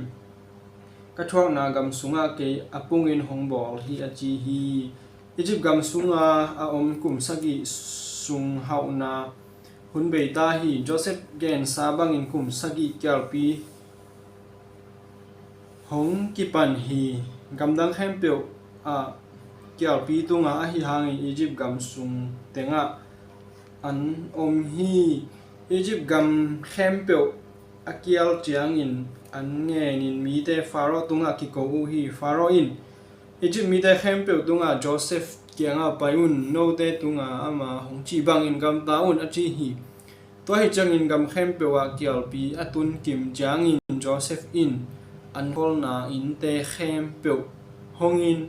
"Ka thuakna gam sungah kei a pungin hong bawl hi," a ci hi. Egypt gam sunga a om kum sagih sung hauhna hun bei ta hi. Joseph gensa bangin kum sagih kialpi hong kipan hi. Gamdang khempeuh ah kialpi tunga ahi hangin Egypt gam sung tengah an om hi. Egypt gam khempeuh a kial ciangin an ngenin mite Faro tungah kiko uh hi. Faro in, "Egypt mite khempeuh tungah Joseph kiangah pai un, note tungah ama hong cih bangin gamta un," a ci hi. Tua ahi ciangin gam khempeuh ah kialpi a tun kim ciangin Joseph in an kholna innte khempeuh hongin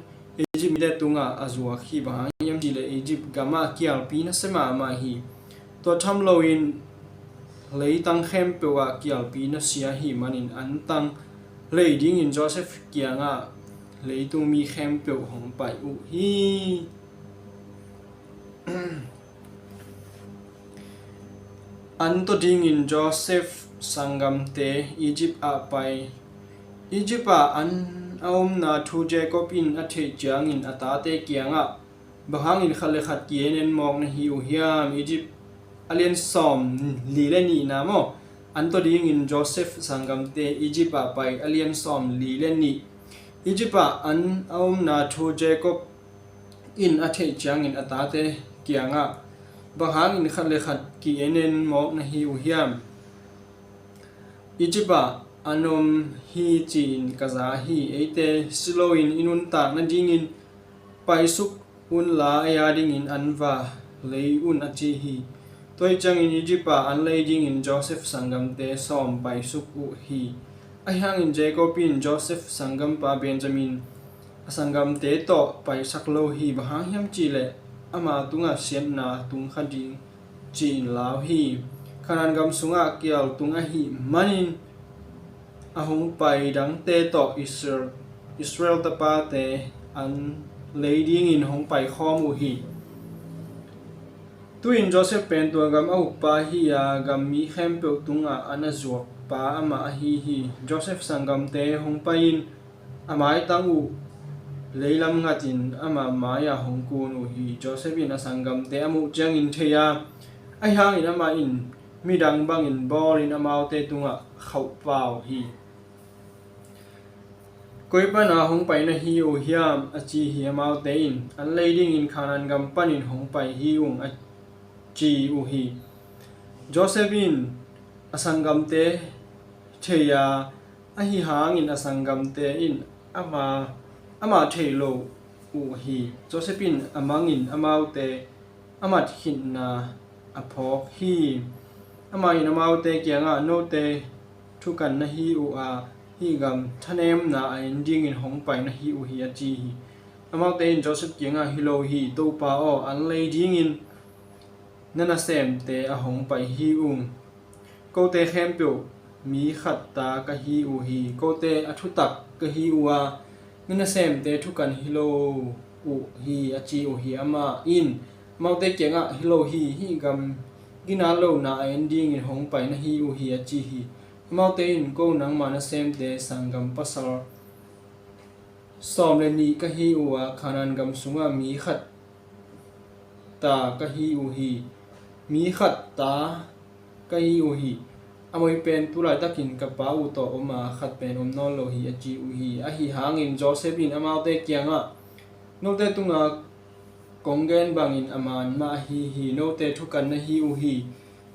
Egypt mite tungah a zuak hi. Bang hang hiam cihleh Egypt gamah kialpi nasia mahmah hi. Tua tham loin leitang khempeuh ah kialpi nasia hi manin an tang lei dingin Joseph kiangah leitung mi khempeuh hong pai uh hi. An tawh dingin Joseph sanggamte Egypt ah pai. Egypt ah an a omna thu Jacob in a theih ciangin a tate kiangah, "Bang hangin khat le khat ki-en en mawk na hi uh hiam?" Egypt a lian sawm li le nihna maw? An tawh dingin Joseph sanggamte Egypt ah pai, a lian sawm li le nih. Egypt ah an a omna thu Jacob in a theih ciangin a tate kiangah, "Bang hangin khat le khat ki-en en mawk na hi uh hiam? Egypt ah an om hi ci-in ka za hi. Eite si loin i nuntak nadingin paisuk unla, ei a dingin an va lei un," a ci hi. Tua ahi ciangin Egypt ah an lei dingin Joseph sanggamte sawm paisuk uh hi. Ahi hangin Jacob in Joseph sanggampa Benjamin a sanggamte tawh paisak lo hi. Bang hang hiam cihleh ama tungah siatna tung kha ding ci-in lau hi. Kanaan gam sungah kial tung ahih manin a hong pai dangte tawh Israel, Israel tapate an lei dingin hong paikhawm uh hi. Tu-in Joseph pen tua gam a ukpa hi a, gam mi khempeuh tungah an a zuakpa amah ahi hi. Joseph sanggamte hong pai-in a maitang uh leilam ngatin ama mai-ah hong kun uh hi. Joseph in a sanggamte a muh ciangin thei a, ahi hangin amah in midang bangin bawlin amaute tungah khauhpa uh hi. Koi pana hong pai na hi uh hiam? A ci hi. Amaute in, an lei dingin Khanaan gam panin hong pai hi ung, a ci uh hi. Joseph in a sanggamte thei a, ahi hangin a sanggamte in ama, amah thei lo uh hi. Joseph in a mangin amaute a mat khitna a phawk hi. Amah in amaute kiangah, note thukan na hi uh a, hih gam thanemna a en dingin hong pai na hi uh hi, a ci hi. Amaute in Joseph kiangah, hi lo hi, Topa aw, an lei dingin na nasemte a hong pai hi ung. Kote khempeuh mi khat ta ka hi uh hi. Kote a thutak ka hi uh a, na nasemte thukan hi lo uh hi, a ci uh hi. Amah in amaute kiangah, hi lo hi, hih gam ginat lohna a en dingin hong pai na hi uh hi, a ci hi. Amaute in, ko nangma nasemte sanggam pasal sawm le nih ka hi uh a, Khanaan gam sungah mi khat ta ka hi uh hi. Mi khat ta ka hi uh hi. A moi pen tu laitakin ka pa uh tawh om a, khat pen om nawn lo hi, a ci uh hi. Ahi hangin Joseph in amaute kiangah, note tunga kong gen bangin a man mah ahi hi. Note thukan na hi uh hi.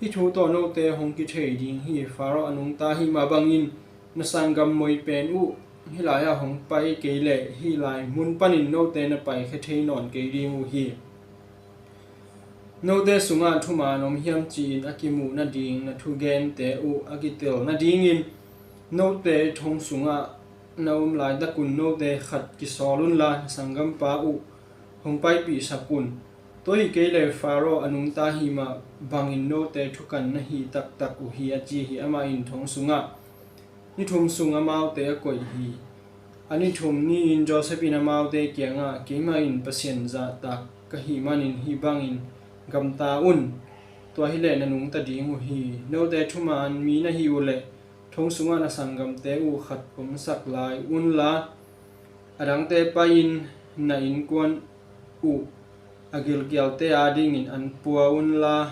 Hih thu tawh note hong kithei ding hi. Faro a nungta hi mah bangin na sanggam moi pen uh hih lai-ah hong pai kei leh hih lai mun panin note na paikhia thei nawn kei ding uh hi. Note sungah thuman om hiam ci-in a kimuh nading na thugente uh a kitel nadingin note thong sungah na om laitakun note khat kisawl unla na sanggampa uh hong paipihsak un. Tua hi kei leh Faro a nungta hi mah bangin note thukan na hi taktak uh hi, a ci hi. Amah in thong sungah ni thum sung amaute a koih hi. A ni thum ni-in Joseph in amaute kiangah, keimah in Pasian zahtak ka hih manin hih bangin gamta un. Tua hileh na nungta ding uh hi. Note thuman mi na hi uh leh thong sungah na sanggamte uh khat omsak lai unla, a dangte pai-in na innkuan uh a gilkialte adingin an pua unla,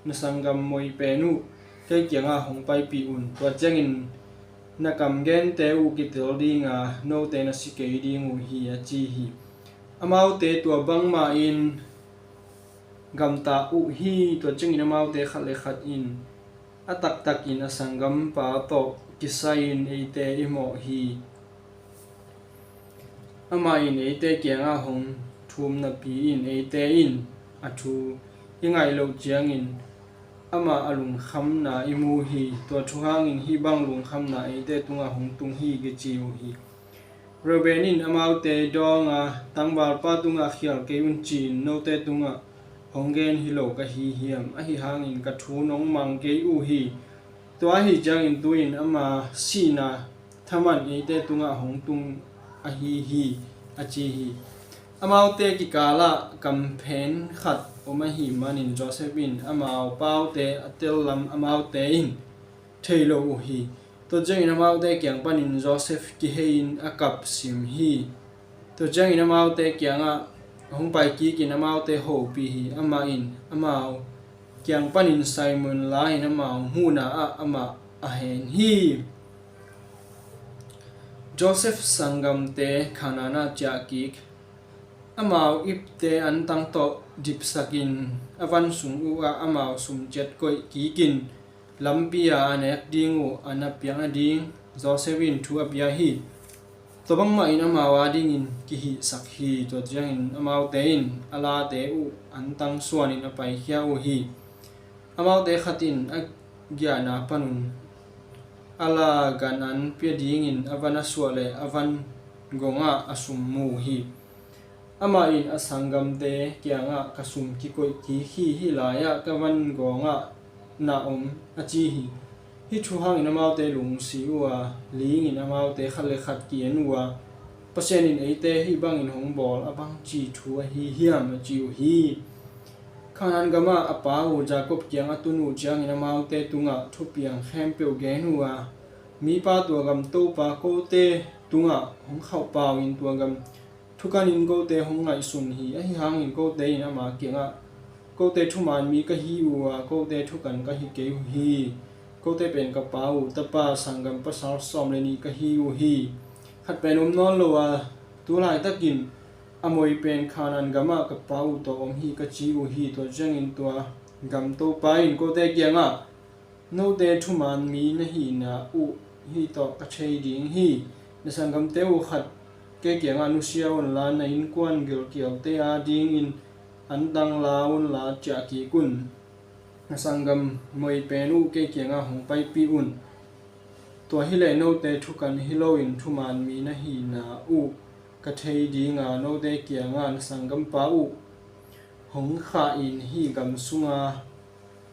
na sanggam moi pen uh kei kiangah hong paipih un. Tua ciangin na kamgente uh kitel dinga, note na si kei ding uh hi, a ci hi. Amaute tua bangmahin gamta uh hi. Tua ciangin amaute khat le khat in, a taktakin a sanggampa tawh kisai-in eite i mawh hi. Amah in eite kiangah hong thum napi-in eite in a thu i ngaih loh ciangin amah a lungkhamna i mu hi. Tua thu hangin hih bang lungkhamna eite tungah hong tung hi, kici uh hi. Reuben in amaute dawnga, tangvalpa tungah khial kei un ci-in note tungah hong gen hi lo ka hi hiam? Ahi hangin ka thu nong mang kei uh hi. Tua ahi ciangin tu-in ama sihna thaman eite tungah hong tung ahi hi, a ci hi. Amaute kikalah kamphen khat om ahih manin Joseph in amau paute a tel lam amaute in thei lo uh hi. Tua ciangin amaute kiang panin Joseph kihei-in a kapsim hi. Tua ciangin amaute kiangah hong pai kikin amaute hopih hi. Amah in amau kiang panin Simon la-in amau muhna ah amah a hen hi. Joseph sanggamte Khanaan ah ciah kik. Amau ipte antang tawh dipsakin a van sung uh ah amau sumciat koih kikin lampi-a a nek ding uh a na piak nading Joseph in thu a pia hi. Tua bangmahin amau adingin kihihsak hi. Tua ciangin amaute in a late uh antang suanin a paikhia uh hi. Amaute khat in a giahna panun a la gan an pia dingin a van a suah le a van gongah a sum mu hi. Amah in a sanggamte kiangah, ka sum kikoih kik hi, hih lai-ah ka van gongah na om, a ci hi. Hih thu hangin amaute lungsi uh a, lingin amaute khat le khat ki-en uh a, Pasian in eite hih bangin hong bawl a, bangci thu ahi hiam, a ci uh hi. Khanaan gamah a pa uh Jakob kiang a tun uh ciangin amaute tungah thupiang khempeuh gen uh a, mipa tua gam topa kote tungah hong khauhpau in tua gam thukanin kote hong ngaihsun hi. Ahi hangin kote in ama kiangah, kote thuman mi ka hi uh a, kote thukan ka hi kei uh hi. Kote pen ka pa uh tapa sanggam pasal sawm le nih ka hi uh hi. Khat pen om nawn lo a, tu laitakin a moi pen Khanaan gamah ka pa uh tawh om hi ka ci uh hi. Tua ciangin tua gam topa in kote kiangah, note thuman mi na hihna uh hih tawh ka thei ding hi. Na sanggamte uh khat kei kiangah nusia unla, na innkuan gilkialte adingin antang la unla ciah kik un. Na sanggam moi pen uh kei kiangah hong paipih un. Tua hileh note thukan hi loin thuman mi na hihna uh ka thei dinga, note kiangah na sanggampa uh hong khah in hih gam sunga,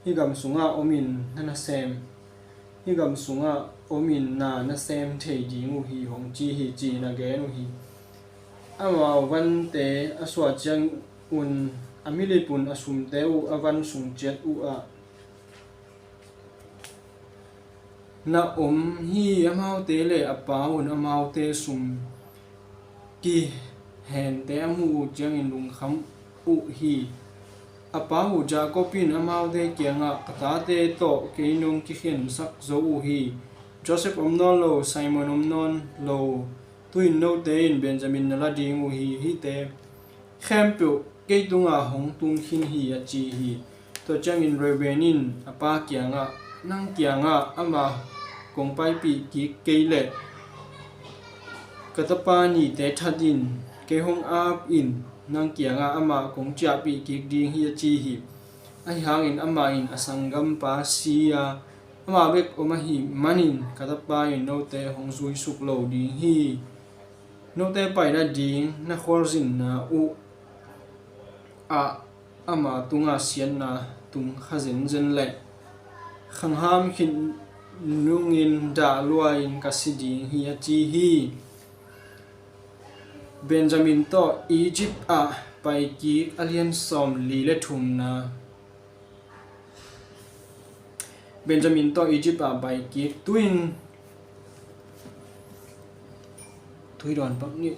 hih gam sunga omin na nasem, hih gam sungah omin na nasem thei ding uh hi, hong ci hi, ci-in a gen uh hi. Amau vante a suah ciangun a milip un a sumte uh a van sung ciat uh ah, na om hi. Amaute le a pa un amaute sum kihente a muh uh ciangin lungkham uh hi. A pa uh Jacob in amaute kiangah, ka tate tawh kei nong kikhensak zo uh hi. Joseph om nawn lo, Simon om nawn lo, tu-in note in Benjamin na la ding uh hi. Hihte khempeuh kei tungah hong tung khin hi, a ci hi. Tua ciangin Reuben in a pa kiangah, nang kiangah ama kong paipih kik kei leh ka tapa nihte that in kei hong ap in, nang kiangah ama kong ciahpih kik ding hi, a ci hi. Ahi hangin amah in a sanggampa si a, amah bek om ahih manin ka tapa in note hong zuisuk lo ding hi. Note pai nading na khualzinna uh ah ama tungah siatna tung kha zenzen leh khangham khit nungin dah lua-in ka si ding hi, a ci hi. Benjamin tawh Egypt ah paikik a lian sawm li le thumna. Benjamin tawh Egypt ah paikik. Tu-in tui dawn pak ni.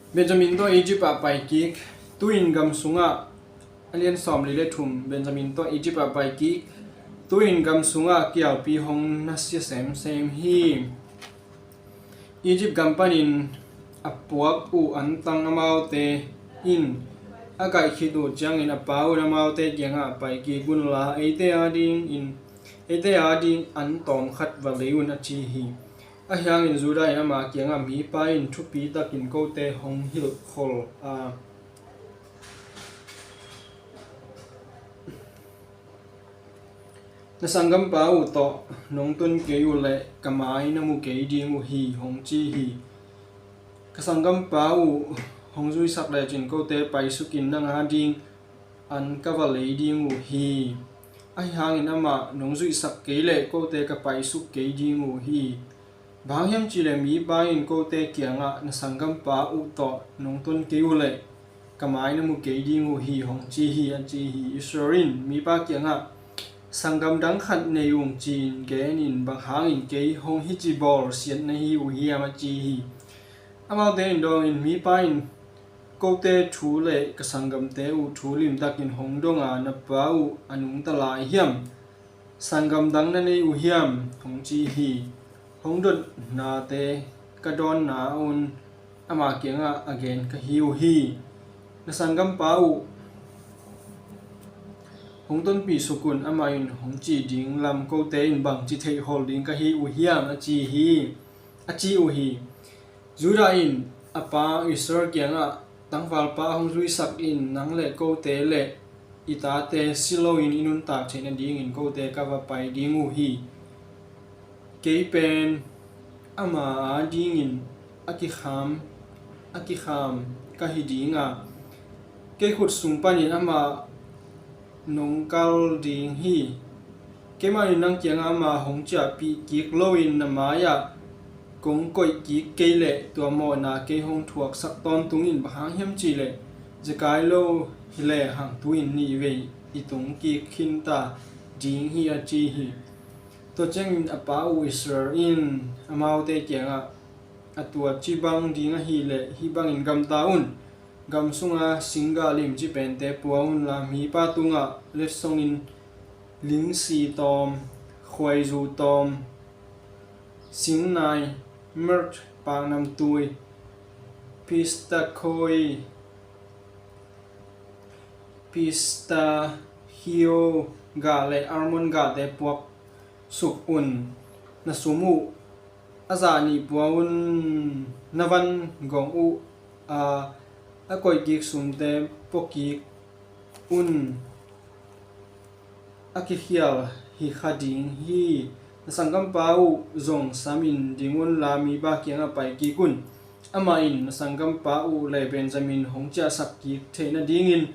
Benjamin tawh Egypt ah paikik. Tu-in gam sungah, a lian sawm li le thum, Benjamin tawh Egypt ah paikik. Tu-in gam sungah kialpi hong na sia semsem hi. Egypt gam panin a puak uh antang amaute in a kaih khit uh ciangin a pa un amaute kiangah, paikik unla eite adingin, eite ading an tawm khat va lei un, a ci hi. Ahi hangin Judah in ama kiangah, mipa in thupi takin kote hong hilhkhol a, na sanggampa uh tawh nong ton kei uh leh ka mai na mu kei ding uh hi, hong ci hi. Ka sanggampa uh hong zuisak lecin kote paisukin nang ading an ka va lei ding uh hi. Ahi hangin amah nong zuihsak kei leh kote ka paisuk kei ding uh hi. Bang hang hiam cihleh mipa in kote kiangah, na sanggampa uh tawh nong ton kei uh leh ka mai na mu kei ding uh hi, hong ci hi, a ci hi. Israel in mipa kiangah, sanggam dang khat nei ung ci-in genin, bang hangin kei hong hici bawl siat na hi uh hiam, a ci hi. Amaute in dawngin, mipa in kote thu le ka sanggamte uh thu limtakin hong dong a, na pa uh a nungta lai hiam? Sanggam dang na nei uh hiam? Hong ci hi. Hong dotnate ka dawnna un ama kiangah a gen ka hi uh hi. Na sanggampa uh hong tonpih suk un, amah in hong cih ding lam kote in bangci theihhol ding ka hi uh hiam? A ci hi, a ci uh hi. Judah in a pa Israel kiangah, tangvalpa hong zuisak in nang le kote le i tate si loin i nuntak theih nadingin kote ka va pai ding uh hi. Kei pen ama adingin a kikham, a kikham ka hi ding a, kei khut sung panin amah nong kal ding hi. Keimah in nang kiangah ama hong ciahpih kik loin na mai-ah kong koih kik kei leh tua mawhna kei hong thuaksak tawntung in, bang hang hiam cihleh zekai lo hi lehang tu-in nih vei i tung kik khinta ding hi, a ci hi. Tua ciangin a pa uh Israel in amaute kiangah, a tua ci bang ding ahih leh hih bangin gamta un. Gam sunga singga limci pente pua unla, mipa tungah letsongin lingsi tawm, khuaizu tawm, singnai, myrrh, paknamtui, pistakoi, pistachio gah le almond gahte puak suk un. Na sum uh a zah nih pua un. Na van gong uh a, a koih kik sumte pua kik un. A kikhial hi kha ding hi. Na sanggampa uh zong samin ding unla, mipa kiangah pai kik un. Amah in na sanggampa uh le Benjamin hong ciahsak kik theih nadingin,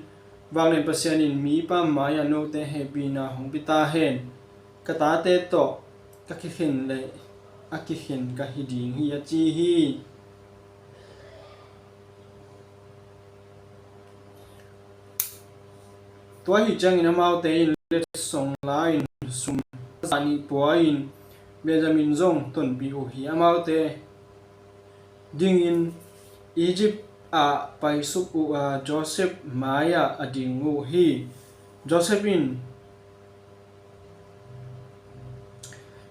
vanglian Pasian in mipa mai-ah note hehpihna hong pia ta hen. Ka tate tawh ka kikhen le a kikhen ka hi ding hi, a ci hi. Tua ahih ciangin amaute in letsong la-in sum a zah nih pua-in Benjamin zong tonpih uh hi. Amaute dingin Egypt ah paisuk uh a, Joseph mai-ah a ding uh hi. Joseph in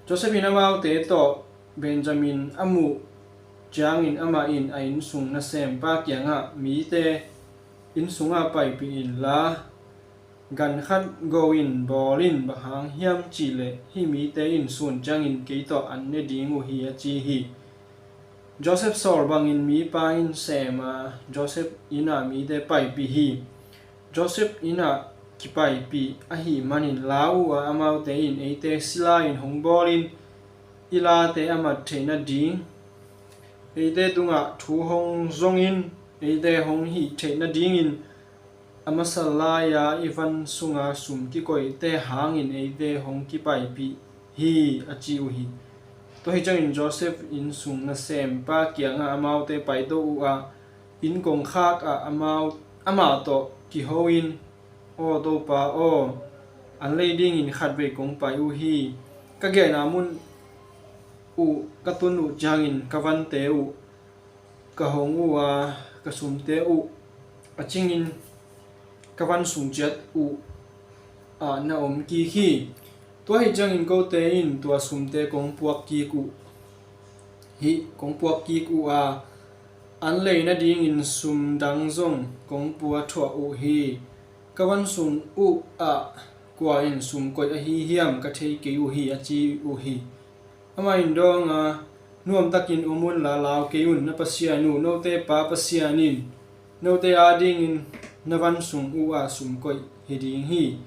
Joseph in amaute tawh Benjamin a muh ciangin, amah in a innsung nasempa kiangah, mite innsungah paipih inla, gan khat go-in bawl in. Bang hang hiam cihleh hih mite in sun ciangin kei tawh an ne ding uh hi, a ci hi. Joseph sawl bangin mipa in sem a, Joseph inn ah mite paipih hi. Joseph inn ah kipaipih ahih manin lau uh a, amaute in eite sila in hong bawlin, i late a mat theih nading, eite tungah thu hong zongin, eite hong hih theih nadingin a masa lai-a i van sunga sum kikoihte hangin eite hong kipaipih hi, a ci uh hi. Tua hi ciangin Joseph innsung nasempa kiangah amaute paito uh a, inn kongkhak ah amau, amah tawh kiho in, Aw Topa aw, an lei dingin khatvei kong pai uh hi. Ka gehna mun uh ka tun uh ciangin ka vante uh ka hong uh a, ka sumte uh a cingin ka van sung ciat uh ah na om kik hi. Tua hi ciangin kote in tua sumte kong puak kik uh hi, kong puak kik uh a, an lei nadingin sum dang zong kong pua thuah uh hi. Ka van sung uh ah kua in sum koih ahi hiam ka thei kei uh hi, a ci uh hi. Amah in dawng a, nuamtakin om unla lau kei un. Na Pasian uh, note pa Pasian in note adingin na van sung uh ah sum koih hi ding hi.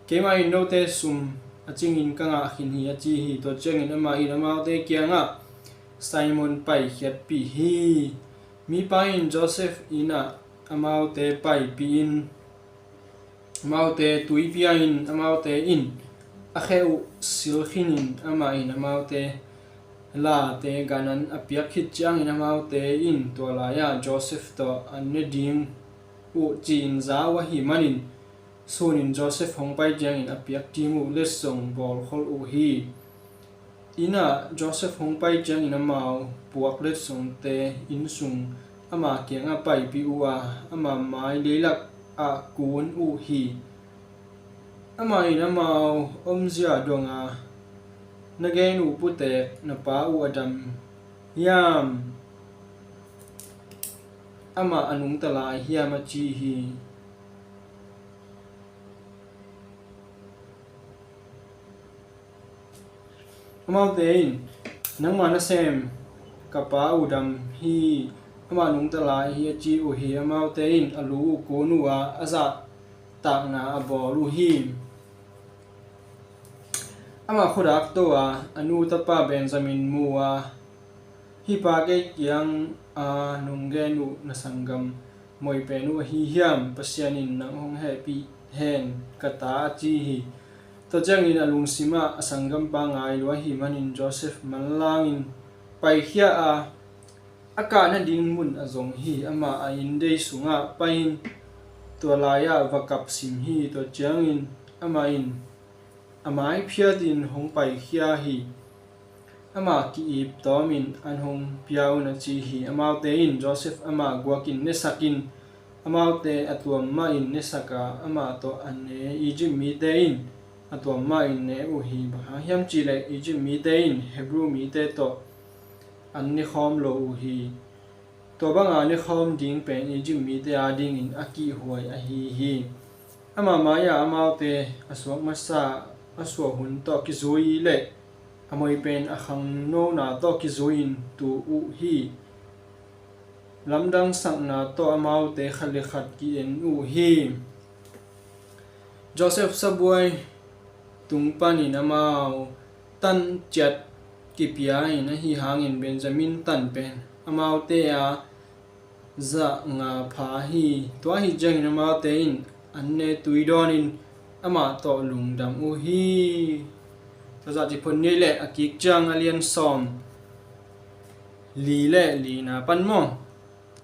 Keimah in note sum a cingin ka ngah khin hi, a ci hi. Tua ciangin amah in amaute kiangah, Simon paikhiatpih hi. Mipa in Joseph inn ah amaute paipih in, amaute tuipia in, amaute in a khe uh silkhinin, amah in amaute late ganan a piak khit ciangin amaute in tua lai-ah Joseph tawh an ne ding uh ci-in za uh ahih manin, sunin Joseph hong pai ciangin a piak ding uh letsong bawlkhol uh hi. Inn ah Joseph hong pai ciangin amau puak letsongte innsung ama kiangah paipih uh a, ama mai leilak ah kun uh hi. Amah in amau omzia dong a, Na gen uh putek na pa uh a dam hiam? Amah a nungta lai hiam? a ci hi. Amaute in, Nangmah nasem ka pa uh dam hi, amah nungta lai hi, a ci uh hi. Amaute in a lu uh kun uh a, a zahtakna a bawl uh hi. Amah khuadak to a, a nu tapa Benjamin mu a, Hih pa kei kiang a nong gen uh na sanggam moipen uh ahi hiam? Pasian in nang hong hehpih hen, ka ta, a ci hi. Tua ciangin a lungsim ah a sanggampa ngai lua ahih manin Joseph manlangin paikhia a, a kah nading mun a zong hi. Amah a inndei sungah pai-in tua lai-ah va kap sim hi. Tua ciangin amah in a mai phiatin hong paikhia hi. Amah ki-ip tawmin an hong pia un, a ci hi. Amaute in Josef amah guakin nesakin, amaute a tuam mahin nesak a, amah tawh a ne Egypt mite in a tuam mahin ne uh hi. Bang hang hiam cihleh Egypt mite in Hebru mite tawh an nekhawm lo uh hi. Tua banga nekhawm ding pen Egypt mite adingin a kihhuai ahi hi. Amah mai-ah amaute a suak masa a suah hun tawh kizui leh a moi pen a khangnona tawh kizui-in tu uh hi. Lamdang sakna tawh amaute khat le khat ki-en uh hi. Josef sabuai tung panin amau tan ciat kipia in, ahi hangin Benjamin tan pen amaute a zah nga pha hi. Tua ahi ciangin amaute in an ne tui dawnin amah tawh lungdam uh hi. Tua zah cih phot ni leh a kik ciang a lian sawm li le lina pan maw?